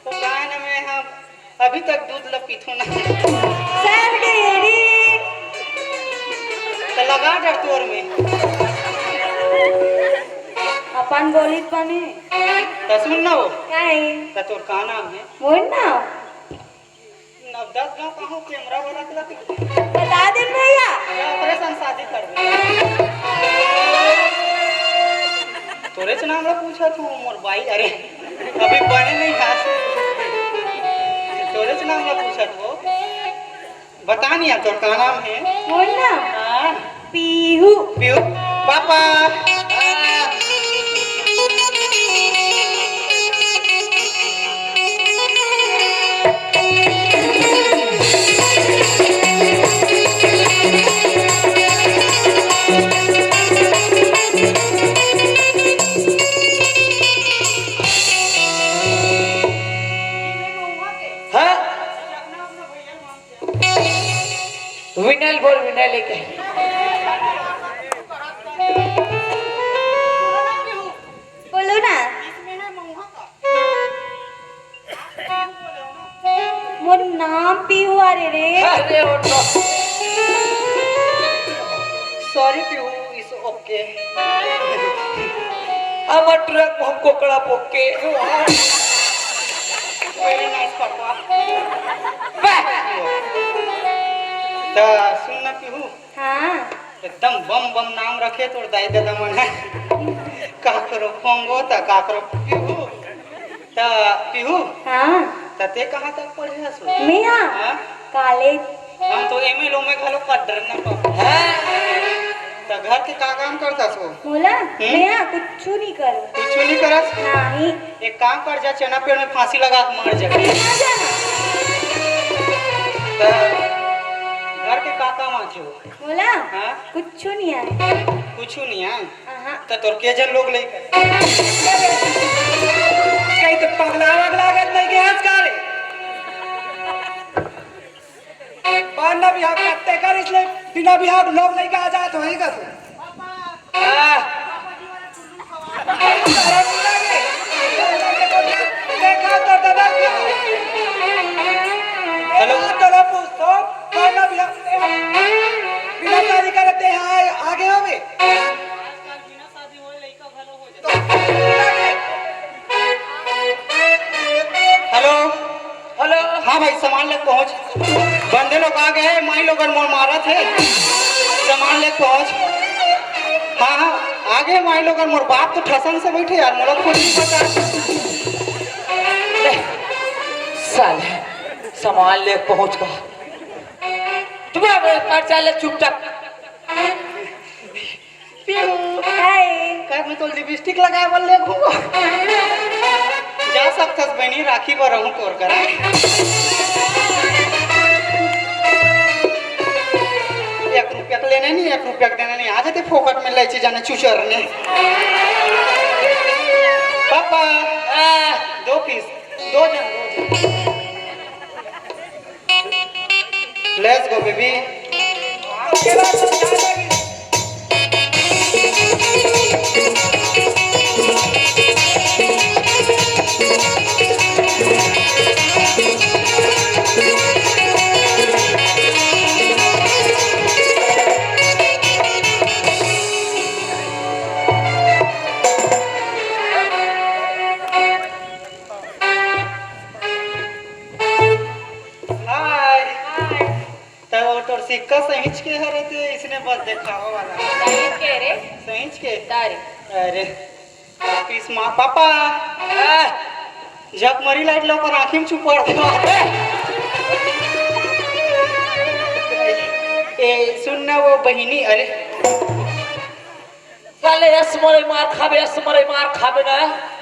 तो का नाम है, हम अभी तक दूध ल पीथो ना। सर गेरी। तो लगा डर तोर में। अपन बोली तो बने। तो सुन ना वो। का है? तो तोर का नाम है? बोल ना। अब दस गांव कहूँ कैमरा वाला के लगे। बता दे भैया। या ऑपरेशन शादी कर दे। तोरेच नाम ला पूछत हूँ मोर बाई, अरे अभी बने नहीं खास। तोरेच नाम ला पूछत हो। बता नहीं यार, तोर का नाम है? मोर नाम? हाँ। पीहू। पीहू। पापा। हाँ? विनल बोल, विनल लेके। बोलो ना। मोर नाम पीहू आरे रे। अरे, ओ no। Sorry पीहू, it's okay। अब ट्रक में हम कोकड़ा पोक के। Very nice papa. वाह। त सुन ना पीहू। हाँ। एकदम बम बम नाम रखे तोर दाई ददा मन है। काकरो पोंगो त काकरो पीहू। त पीहू। हाँ। त ते कहाँ तक पढ़े हस? मैं हाँ। हाँ? कॉलेज। हम तो एम ए लो में घलो पढ़ रहे ना पापा। हाँ। त घर के का काम करता सो? मोला? हम्म? मैं हाँ कुछ नहीं करूँ। कुछ नहीं करस? नहीं। एक काम कर, जा चना पेड़ में फांसी लगा के मर जा। मर जाना। त घर के का काम आथे हो? मोला? हाँ? कुछु नहीं आए। कुछु नहीं आए? आहा। त तोर के जन लोग लइका? कहीं तो पगला वगला गत नहीं के आजकल। बिना बिहाव करते कर, इसलिए बिना बिहाव लोग लइका आ जात होही का तू? आह। देखा तो दादा क्या? हेलो। चलो पूछो, बिना बिहाव, बिना शादी करे ते यहाँ आगे होवे? हेलो। हेलो। हाँ भाई, सामान लेके पहुँच। बंदे लोग आ गए हैं, माई लोगन मोर मारत हे। सामान लेके पहुँच। हाँ, हाँ, आ गए माई लोगन, मोर बाप तो ठसन से बैठे यार, मोला कुछ नहीं पता। ले, साले, सामान लेके पहुँच का। तुम्हारा पर्चा ले चुपचाप। पीहू। हाय। का मैं तो लिपस्टिक लगाए बर ले घूमो? जा सकथस बहिनी, राखी बर रहूं तोर करा। एक रुपया के लेने नहीं, एक रुपया के देने नहीं, आ जाते फोकट में ले जाने चुचरने। पापा, आ, दो पीस, दो जन, दो जन। Let's go, baby। का सहिंच के हरे ते इसने बस देखावा वाला। सहिंच के रे? सहिंच के? तारी। अरे, पीस माँ, पापा। आ, जब मरी लाइट लो पर आँखी में चुपड़ दे। ए, सुन ना वो बहिनी, अरे। साले, यस मरे मार खाबे, यस मरे मार खाबे ना।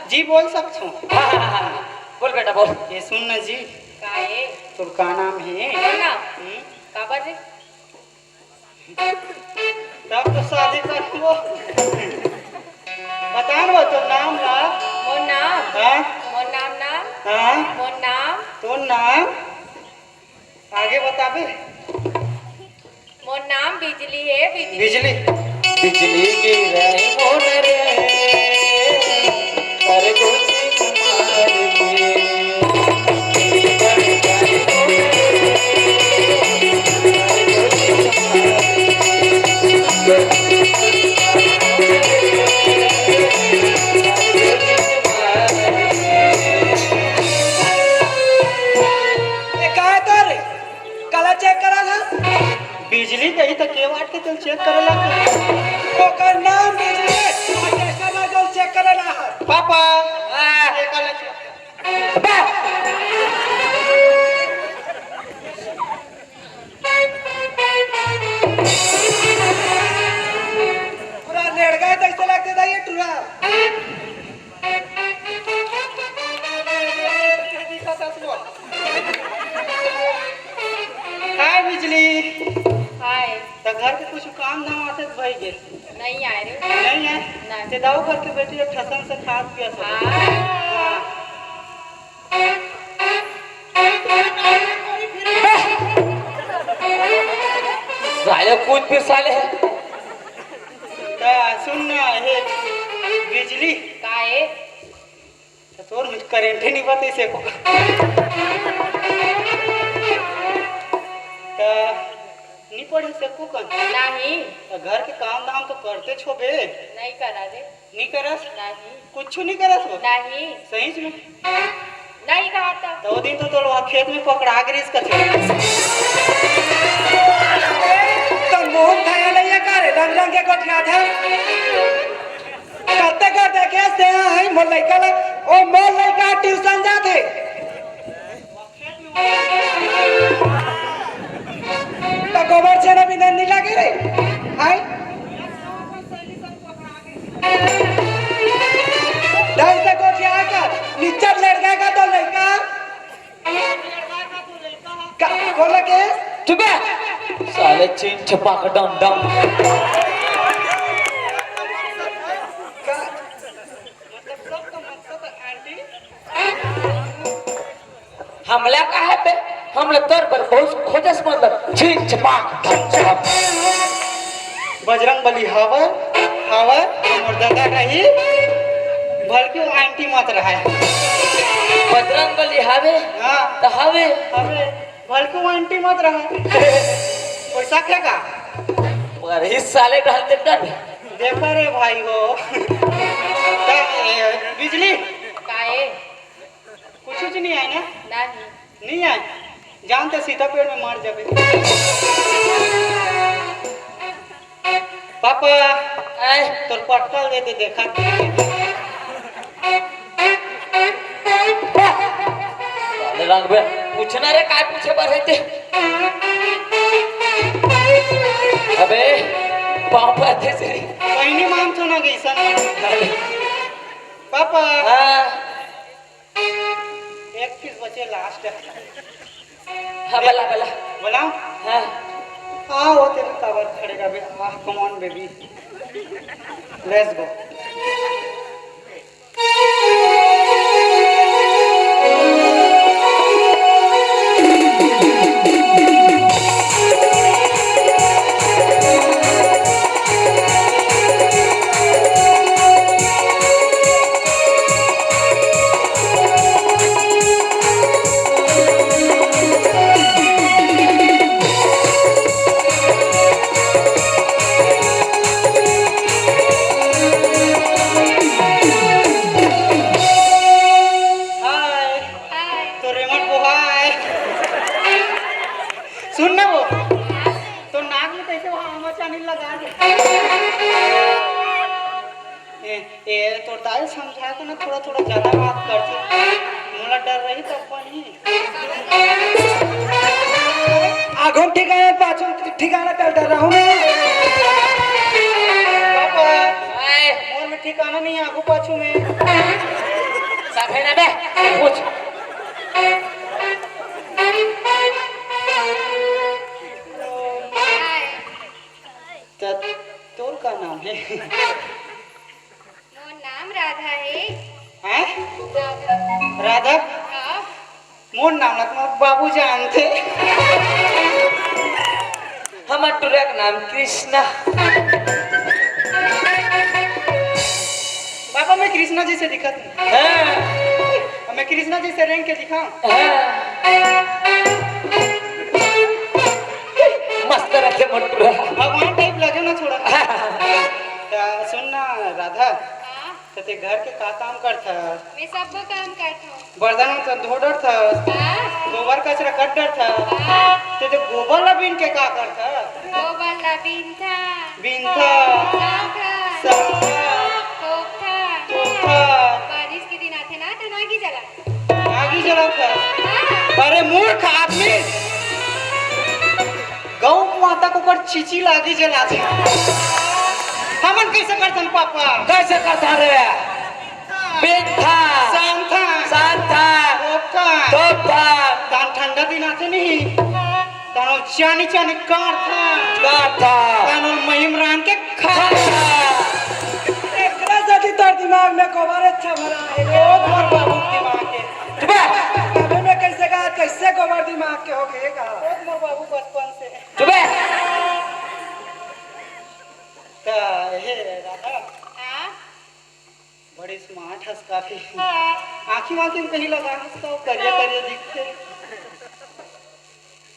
जी, बोल सकथों। हाँ, हाँ, हाँ, हाँ। बोल बेटा, बोल। ये सुन ना जी। का है? तोर का नाम है? का नाम? हम्म? काबर रे? तब तो शादी करबो। बता ना तोर नाम ला। मोर नाम? हाँ? मोर नाम ना? हाँ? मोर नाम? तोर नाम? आगे बताबे। मोर नाम बिजली है, बिजली। बिजली। बिजली गिरही मोर रे, कर दो चिन्ह मार के। ए, का है तोर? काला चेक करा ना? बिजली कही त के वाट के तेल चेक करे ला? ओकर नाम बिजली है, और कैसा ना जो चेक करे ला है? पापा, हाँ। ये काला चेक। बा! पूरा लेड़गा है, तो ऐसे लगते था ये टूरा। हाय बिजली। हाय। त घर के कुछ काम धाम आथे त भई गे? नहीं आए रे। नहीं है? नहीं। ते दाऊ घर के बेटी एक ठसन से खात पिया सब। हाँ। हाँ। साले कूद फिर साले है। त सुन ना, हे बिजली। का है? त तोर करंट ही नहीं बते से को। त नहीं पढ़े से को कन। नहीं। त घर के काम धाम तो करते छो बे। नहीं करा रे। नहीं करस? नहीं। कुछ नहीं करस वो? नहीं। सही में? नहीं कहा था। तो वो दिन तो तोर वहाँ खेत में पकड़ा गिरिस कथे। तो मोहन खाया नहीं है का रे? रंग रंग के गोठिया था। कते कर देखे से है मोर लइका ला, ओ मोर लइका ट्यूशन जाथे। त गोबर छेना भी नहीं लागे रे। हाय। ढंग से गोठिया कर, निच्चट लड़का का तो लइका। का, कोन लगे? चुप बे। साले चिन छपाक डम डम। का? मतलब, सब तो मकसद आंटी। हमला का है बे? हमला तोर बर बहुत खोजस, मतलब, चिन छपाक डम डम। बजरंग बली हवय, हवय, मोर दादा रही, भलके वो आंटी मत रहय। बजरंग बली हवे? हाँ। त हवे। हवे, भलके वो आंटी मत रहय। कोई शक है का? अरे, इस साले डाल दे डर। देखा रे भाई हो। त, ए, बिजली? काहे? कुछ नहीं आय ना? नहीं। नहीं आय? जान त सीधा पेड़ में मर जाबे। पापा, आय। तोर पटकल दे दे देखा। साले रंग बे, पूछना रे, काय पूछे बर है ते? अबे, पापा थे श्री। पहिली माम सुना गई सन। अरे। पापा। हाँ। एक पीस बचे लास्ट। हाँ, बला, बला। बला? हाँ। आ, वो तेरे काबर खड़े रहे। आ, come on, baby। Let's go। ज्यादा बात करथे, मोला डर रही तब बनही। आगू म ठिकाना, पाछू म ठिकाना कर डर रहूं मैं। पापा, आए। मोर में ठिकाना नहीं, आगू पाछू में। सब है ना बे, पूछ। त तोर का नाम है? मोर नाम राधा हे। हैं? राधा। राधा? हाँ। मोर नाम ला तुम्हार बाबू जानथे। हमर टुरा के नाम कृष्णा। बाबा, मैं कृष्णा जैसे दिखत हूँ। हाँ। मैं कृष्णा जैसे रेंग के दिखाऊं? हाँ। मस्त रखे मोर टुरा। भगवान टाइप लगे ना थोड़ा। हाँ। त सुन ना राधा, हाँ। त ते घर के का काम करथस? मैं सब्बो काम करथों। बर्तन उर्तन धो डरथस? हाँ। गोबर कचरा कट डरथस? हाँ। ते, ते गोबर ला बीन के का करथस? गोबर ला बीनथा। बीनथा। साफ। साफ। तोपथा। तोपथा। बारिश के दिन आथे ना, त नागी जलाथे। नागी जलाथे। हाँ। अरे मूर्ख आदमी, गौ माता के ऊपर चीची लागी जलाथे। हमन कैसे करथन पापा? कैसे करथा रे? बीनथा। सानथा। सानथा। तोपथा। तोपथा। तान ठंडा दिन आथे नहीं, तानो चानी चानी काटथा। काटथा। तानो महीम रान के खाटथा। एकरा सेती तोर दिमाग में गोबर अच्छा भरा है। ओ तोर बाबू दिमाग के। चुप बे। अबे मैं कैसे कहा, कैसे गोबर दिमाग के हो गए का? ओ तोर बाबू बचपन से। चुप बे। त हे राधा। हाँ? बड़ी smart हस काफी। आँखी वाँखी में कहीं लगा हस तो करिया करिया दिखथे।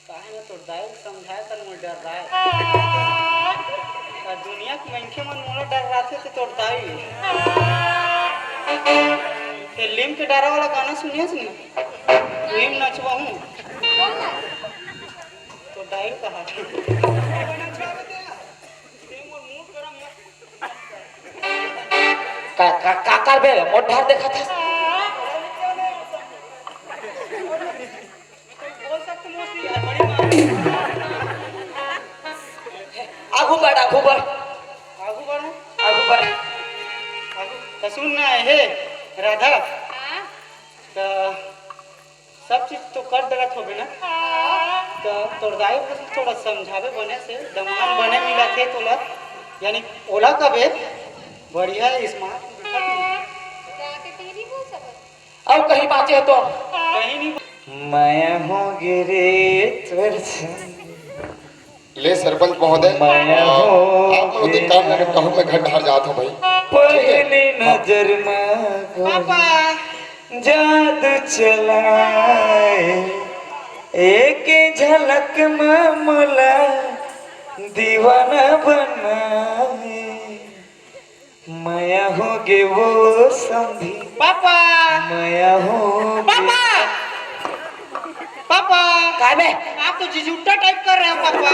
काहे ना तोर दाई ल समझाए तन मोर डर रहा है। आ दुनिया के मनखे मन मोला डर रहा थे तो तोर दाई। ये लीम के डारा वाला गाना सुनिया सुनी? लीम नचवा हूँ। तो दाई कहा। का, का, का करबे? मोर ढार देखत हस। आगू बढ़, आगू बढ़। आगू बढ़। आगू बढ़। आगू, त सुन ना, हे राधा। हाँ? त सब चीज तो कर डरत होबे ना? त तोर दाई को थोड़ा समझाबे बने से, दमान बने मिलत हे तोला, यानी ओला कबे बढ़िया smart। अउ कहीं बाँचे हे तो? कहीं नहीं। मैं हो गिरे तोर संग। ले सरपंच महोदय, मैं आ, हो आप लोग गिरे। काम में कहूँ मैं घर बाहर जात हूँ भाई। ठीक है? पहली नजर में पापा। जादू चलाए, एक झलक में मोला दीवाना बनाए। मया हो गे वो संधी। पापा। मया हो गे पापा। पापा। काय बे? आप तो जिजुट्टा टाइप कर रहे हो पापा।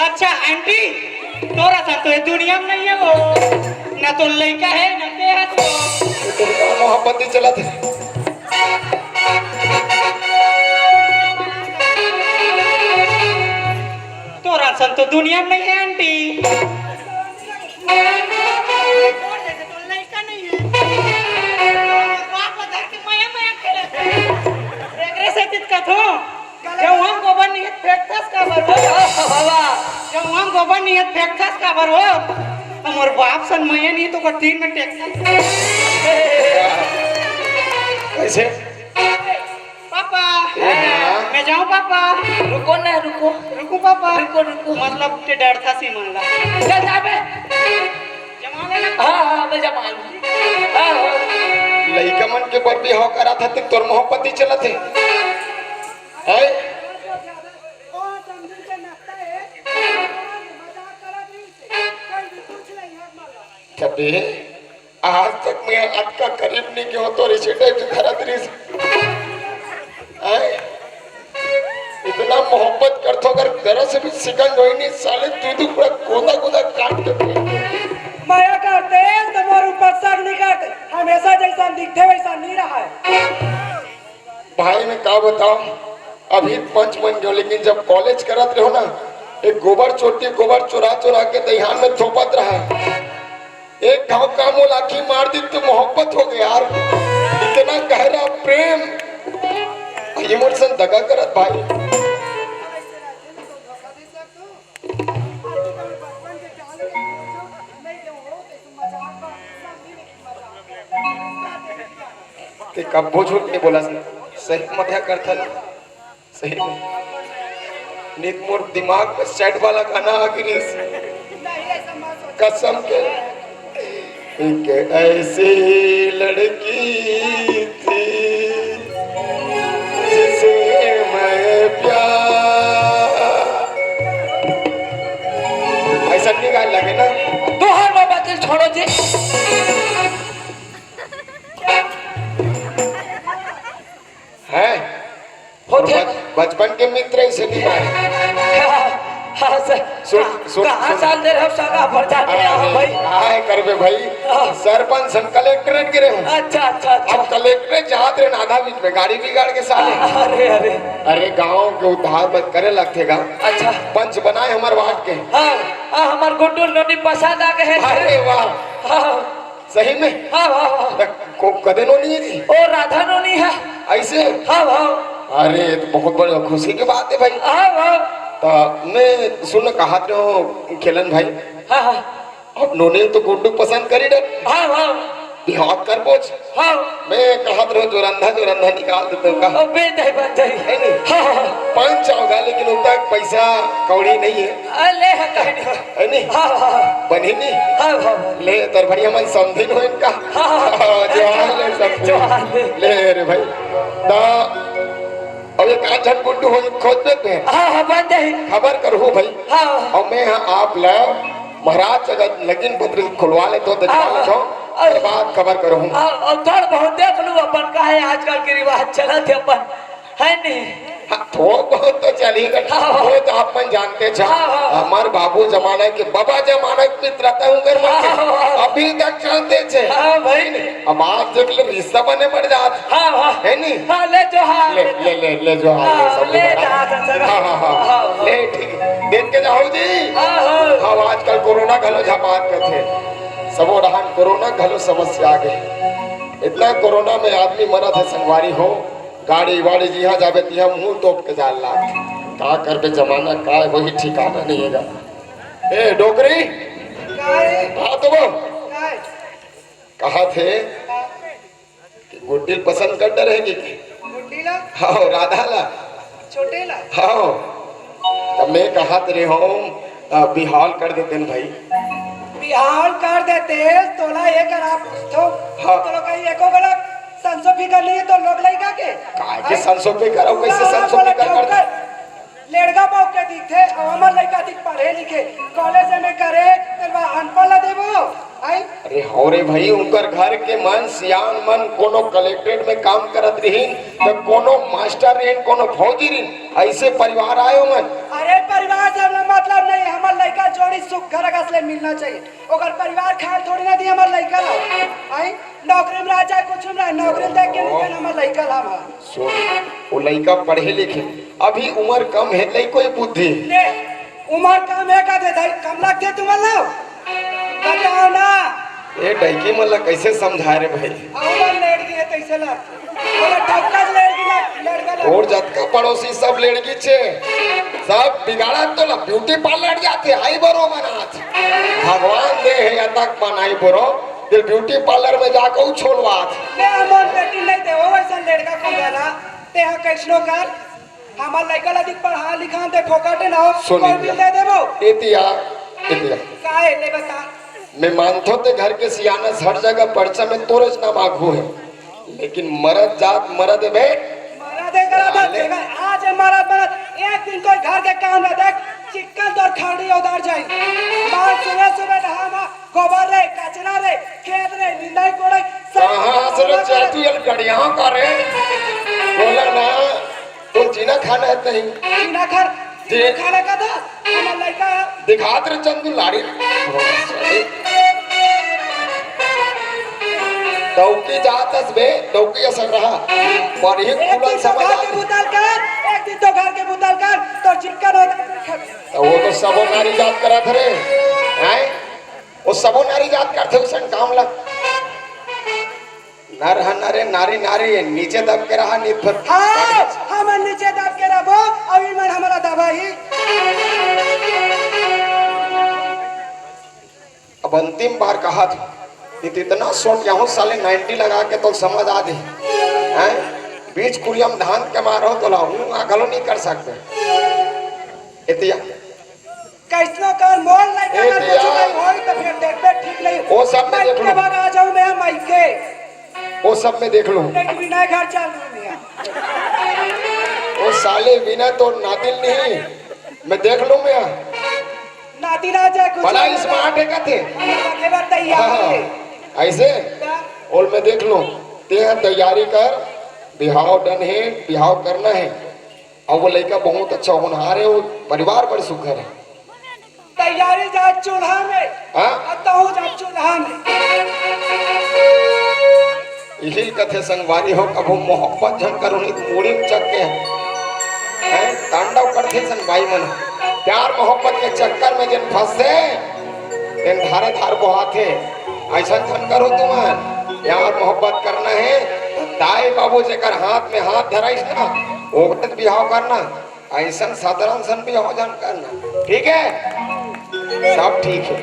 अच्छा आंटी, तोर असन तो ये दुनिया में नहीं है वो। ना तो लइका है, ना ते है तो। ये तो मोहब्बत नहीं चला था। तोर असन तो दुनिया में नहीं है आंटी। तोर जैसे तो लइका नहीं है। बाप धर के मया मया खेलत हे। एकरे सेती त कथों, जब हम गोबर नियत फेंकथस काबर हो? बाबा। जब हम गोबर नियत फेंकथस काबर हो? हमर बाप सन मया नहीं तो ओकर तीन में टेकथस। कैसे? पापा, ए, हाँ। मैं जाऊँ पापा? रुको ना, रुको। रुको पापा। रुको, रुको। मतलब ते डरथस ही मन ला। चल जा बे। जमा लेना। हाँ, हाँ, मैं जमा लूँ। हाँ, हाँ। लइका मन के बर बिहाव करा था, ते तोर मोहब्बत ही चलत हे। हैं? कभी आज तक मैं अतका करीब नहीं गयो तो रिश्ते टाइप से धरत रहिस। आय? इतना मोहब्बत करथो, अगर जरा से भी सिकन होई नहीं, साले दू दू पूरा गोदा गोदा काट के फेंक दे। मया करते तो वो ऊपर शक नहीं करते, हमेशा जैसा दिखते वैसा नहीं रहा है। भाई, मैं का बताऊं, अभी पंच बन गयो, लेकिन जब कॉलेज करत रहो ना, एक गोबर चोटी, गोबर चोरा चोरा के दहियान में थोपत रहा। एक घाव का मोला की मार दी तो मोहब्बत हो गया यार, इतना गहरा प्रेम। ये मोर संग दगा करत भाई। ते कब्बो झूठ नहीं बोला, सही मजा करता ना, सही में। नित मोर दिमाग में सेट वाला गाना आ गिरिस, कसम के। एक ऐसी लड़की थी जिसे मैं प्यार, ऐसा नहीं गाने लगे ना। तुहर मोहब्बत छोड़ो जी। है होथे। बच-, बचपन के मित्र ऐसे नहीं आए। हाँ, हाँ, सर। सुन, सुन, कहाँ सुन। साल दे रहे हो, सगा पर जाते हैं, हाँ, अरे, भाई। काय करबे भाई? हाँ। सरपंच हम कलेक्टरेट गे रहे हूँ। अच्छा, अच्छा, अच्छा। अब कलेक्टरेट जात रहे ना, आधा बीच में गाड़ी बिगाड़ के साले। अरे, अरे। अरे, गांव के उद्धार बस करे लगथे गा। अच्छा। पंच बनाए हमार वार्ड के। हाँ, हाँ, हमार गुड्डू नोनी पसंद आ गए हैं। अरे वाह। हाँ। सही में? हाँ, हाँ, हाँ। त को कदे नोनी है जी? ओ राधा नोनी है। ऐसे? हाँ, हाँ। अरे, ये तो बहुत बड़ी खुशी की बात है भाई। हाँ, हाँ। तो मैं सुन कहा रहे हो खेलन भाई। हाँ, हाँ। अब नोनी तो गुड्डू पसंद करी रे। हाँ, हाँ। बिहाव कर बोझ। हाँ। मैं कहा रहे हो जोरंधा, जोरंधा निकाल देते हो का? अबे नहीं बन जाई। है नहीं? हाँ, हाँ। पंच होगा, लेकिन उतना पैसा कौड़ी नहीं है। अ, ले, हटा नहीं। है नहीं? हाँ, हाँ, हाँ। बनी नहीं? हाँ, हाँ, हाँ। ले, तोर बढ़िया मन समझे नो इनका। हाँ, हाँ, हाँ। जोहार ले समझे। जोहार ले। ले रे भाई। तो अब एक आध झन गुड्डू हो खोज देते हैं। हाँ, हाँ, बन जाही। खबर करहू भाई। हाँ। और मैं हाँ आप ला महाराज अगर लगिन पत्र खुलवा ले तो दिखवा हाँ, ले तो हाँ। और बात खबर करहू। हाँ, और थोड़ बहुत देख लू अपन, काहे आजकल के रिवाज चलत है अपन। है नहीं? हाँ, थोड़ा बहुत तो चली, हाँ। वो तो अपन जानते छा। हाँ, हाँ। हमार बाबू जमाना के, बाबा जमाना के मित्र रहता हूँ घर में। हाँ, हाँ, हाँ। अभी तक चलते छे। हाँ, भाई। अब आप देख ले, रिश्ता बने बढ़ जात। हाँ, हाँ। है नी? हाँ, ले जो हाँ। ले, ले, ले, ले जो हाँ, हाँ, सब ले बड़ा। जा, जा, जा। हाँ, हाँ, हाँ। हाँ, हाँ। ले, ठीक। देख के जाओ जी। हाँ, हाँ। हाँ, आजकल कोरोना घलो झपात करथे। सबो डहान कोरोना घलो समस्या आ गए। इतना कोरोना में आदमी मरत है संगवारी हो। गाड़ी वाड़ी जिहाँ जाबे तिहाँ मुंह तोप के जाए ला। का करबे, जमाना का है, वही ठिकाना नहीं है गा। ए, डोकरी? काय? हाँ तो वो। काय? कहा थे कि गुड्डी पसंद कर डरे है कि? गुड्डी ला? हाँ, राधा ला। छोटे ला? हाँ। तब मैं कहा तेरे हो, अ, बिहाल कर देते हैं भाई। बिहाल कर देते, तोला ये करा पूछतो। हाँ। तोला कहीं एको गलत संसो फिकर नहीं है तो लोग लइका के? काय के हाँ? संसो फिकर हो, कैसे पूरा संसो बोला फिकर कर दे? ठोकर। लेड़गा बाप के दिखथे, अउ हमर लइका दिख पढ़े लिखे, कॉलेज में करे, तेरे बा अनपढ़ ला देबो, आई? अरे हो रे भाई, उनकर घर के मन, सियान मन, कोनो कलेक्ट्रेट में काम करत रहिन, त कोनो मास्टर रहिन, कोनो फौजी रहिन, ऐसे परिवार आयो मन। अरे परिवार से हमरा मतलब नहीं, हमर लइका जोड़ी सुख घर अगस ले मिलना चाहिए। ओकर परिवार खाए थोड़ी ना दी हमर लइका ला। आई? नौकरी में रह चाहे कुछ में रह, नौकरी में देख के निकल हमर लइका ला हमर। सुन, वो लइका पढ़े लिखे, अभी उम्र कम है, लइको ये बुद्धि। ले, उम्र कम है का दे दाई, कम लगथे तुमन ला? बताओ ना। ए डैकी मन ला कैसे समझाए रे भाई? अउ मन लेट गए तैसे ला। बोला ठक्का लेट गया, लेट गया। और जतका पड़ोसी सब लेट गई छे, सब बिगाड़ा तो ला ब्यूटी पार्लर जाथे, eyebrow बनाथे। भगवान दे हे अतक मन eyebrow, दिल ब्यूटी पार्लर में जाके उ छोलवाथे। ले हमन बेटी नहीं दे, वो वैसा लेट का कौन वाला? ते हा कैसनो कर, हमर लइका ला दिख पढ़ा लिखा दे, फोकट ना हो, सुन कोई इंदिरा। बिल दे देबो। एतिया, एतिया। काहे ले बता? मैं मानथो ते घर के सियानस, हर जगह परचा में तोरेच नाम आगू है, लेकिन मरद जात मरद है बे। मरद है करा बात साले। देखा, आज है मरद मरद, एक दिन कोई घर के काम ना देख, चिक्कन तोर खरड़ी उधर जाई। माल सुबह सुबह नहा मा गोबर रे, कचरा रे, खेत रे, निंदाई कोड़ाई, सब कहाँ से रे चल तू, ये गड़िया का रे? बोला ना, तो जीना खाना है नहीं। जीना खर, जी। जीना खाना का था, हमार लड़का है। दिखात रे चंदू लाड़ी। डौकी जात हस बे, डौकी असन रहा। पढ़ही एक कुलन दिन तो समझ घर के आगे। बुतल कर, एक दिन तो घर के बुतल कर, तो चिक्कन होता है। त वो तो सबो नारी जात करत हरे, हैं? वो सबो नारी जात करथे उसन काम ला। नर ह नरे, नारी नारी, नीचे दब के रहा, नित भर। हाँ, हमन नीचे दब के रहबो, अउ इमन हमला दबाही। अब अंतिम बार कहा था कि इतना सोट यहूँ साले नाइंटी लगा के तो समझ आ दे, हैं? बीच कुरिया म धान के मारो तो ला, हूँ आ घलो नहीं कर सकते। इतिया कैसनो कर मोर लइका ए अगर दिया। कुछ नहीं होई तो फिर देखबे ठीक नहीं। वो सब में देख लो। माइके भगा जाऊं मैं माइके। वो सब में देख लो। एक बिना घर चल रही है। वो साले बिना तो नादिल नहीं, मैं देख लूं मैं। नादिल आ जाए कुछ बड़ा नहीं। स्मार्ट है कहते। हम रखे बात तैयार हाँ, है। ऐसे क्या? और मैं देख लूं, ते तैयारी कर, बिहाव डन है, बिहाव करना है। और वो लइका बहुत अच्छा होनहार है, वो परिवार बड़ सुघर है। तैयारी जा चूल्हा में, हाँ? और तहु जा चूल्हा में। यही कथे संगवारी हो, कभू मोहब्बत झन करो, नहीं तो मुड़ी में चक के हैं, तांडव करथे संगवारी मन। प्यार मोहब्बत के चक्कर में जिन फंसे, तेन धारे धार बोहाथे। ऐसा झन करो तुमन, प्यार मोहब्बत करना है, तो दाई बाबू जेकर हाथ में हाथ धराइस ना, ओकर बिहाव करना। ऐसन साधारण सन भी हो जान करना, ठीक है, सब ठीक है।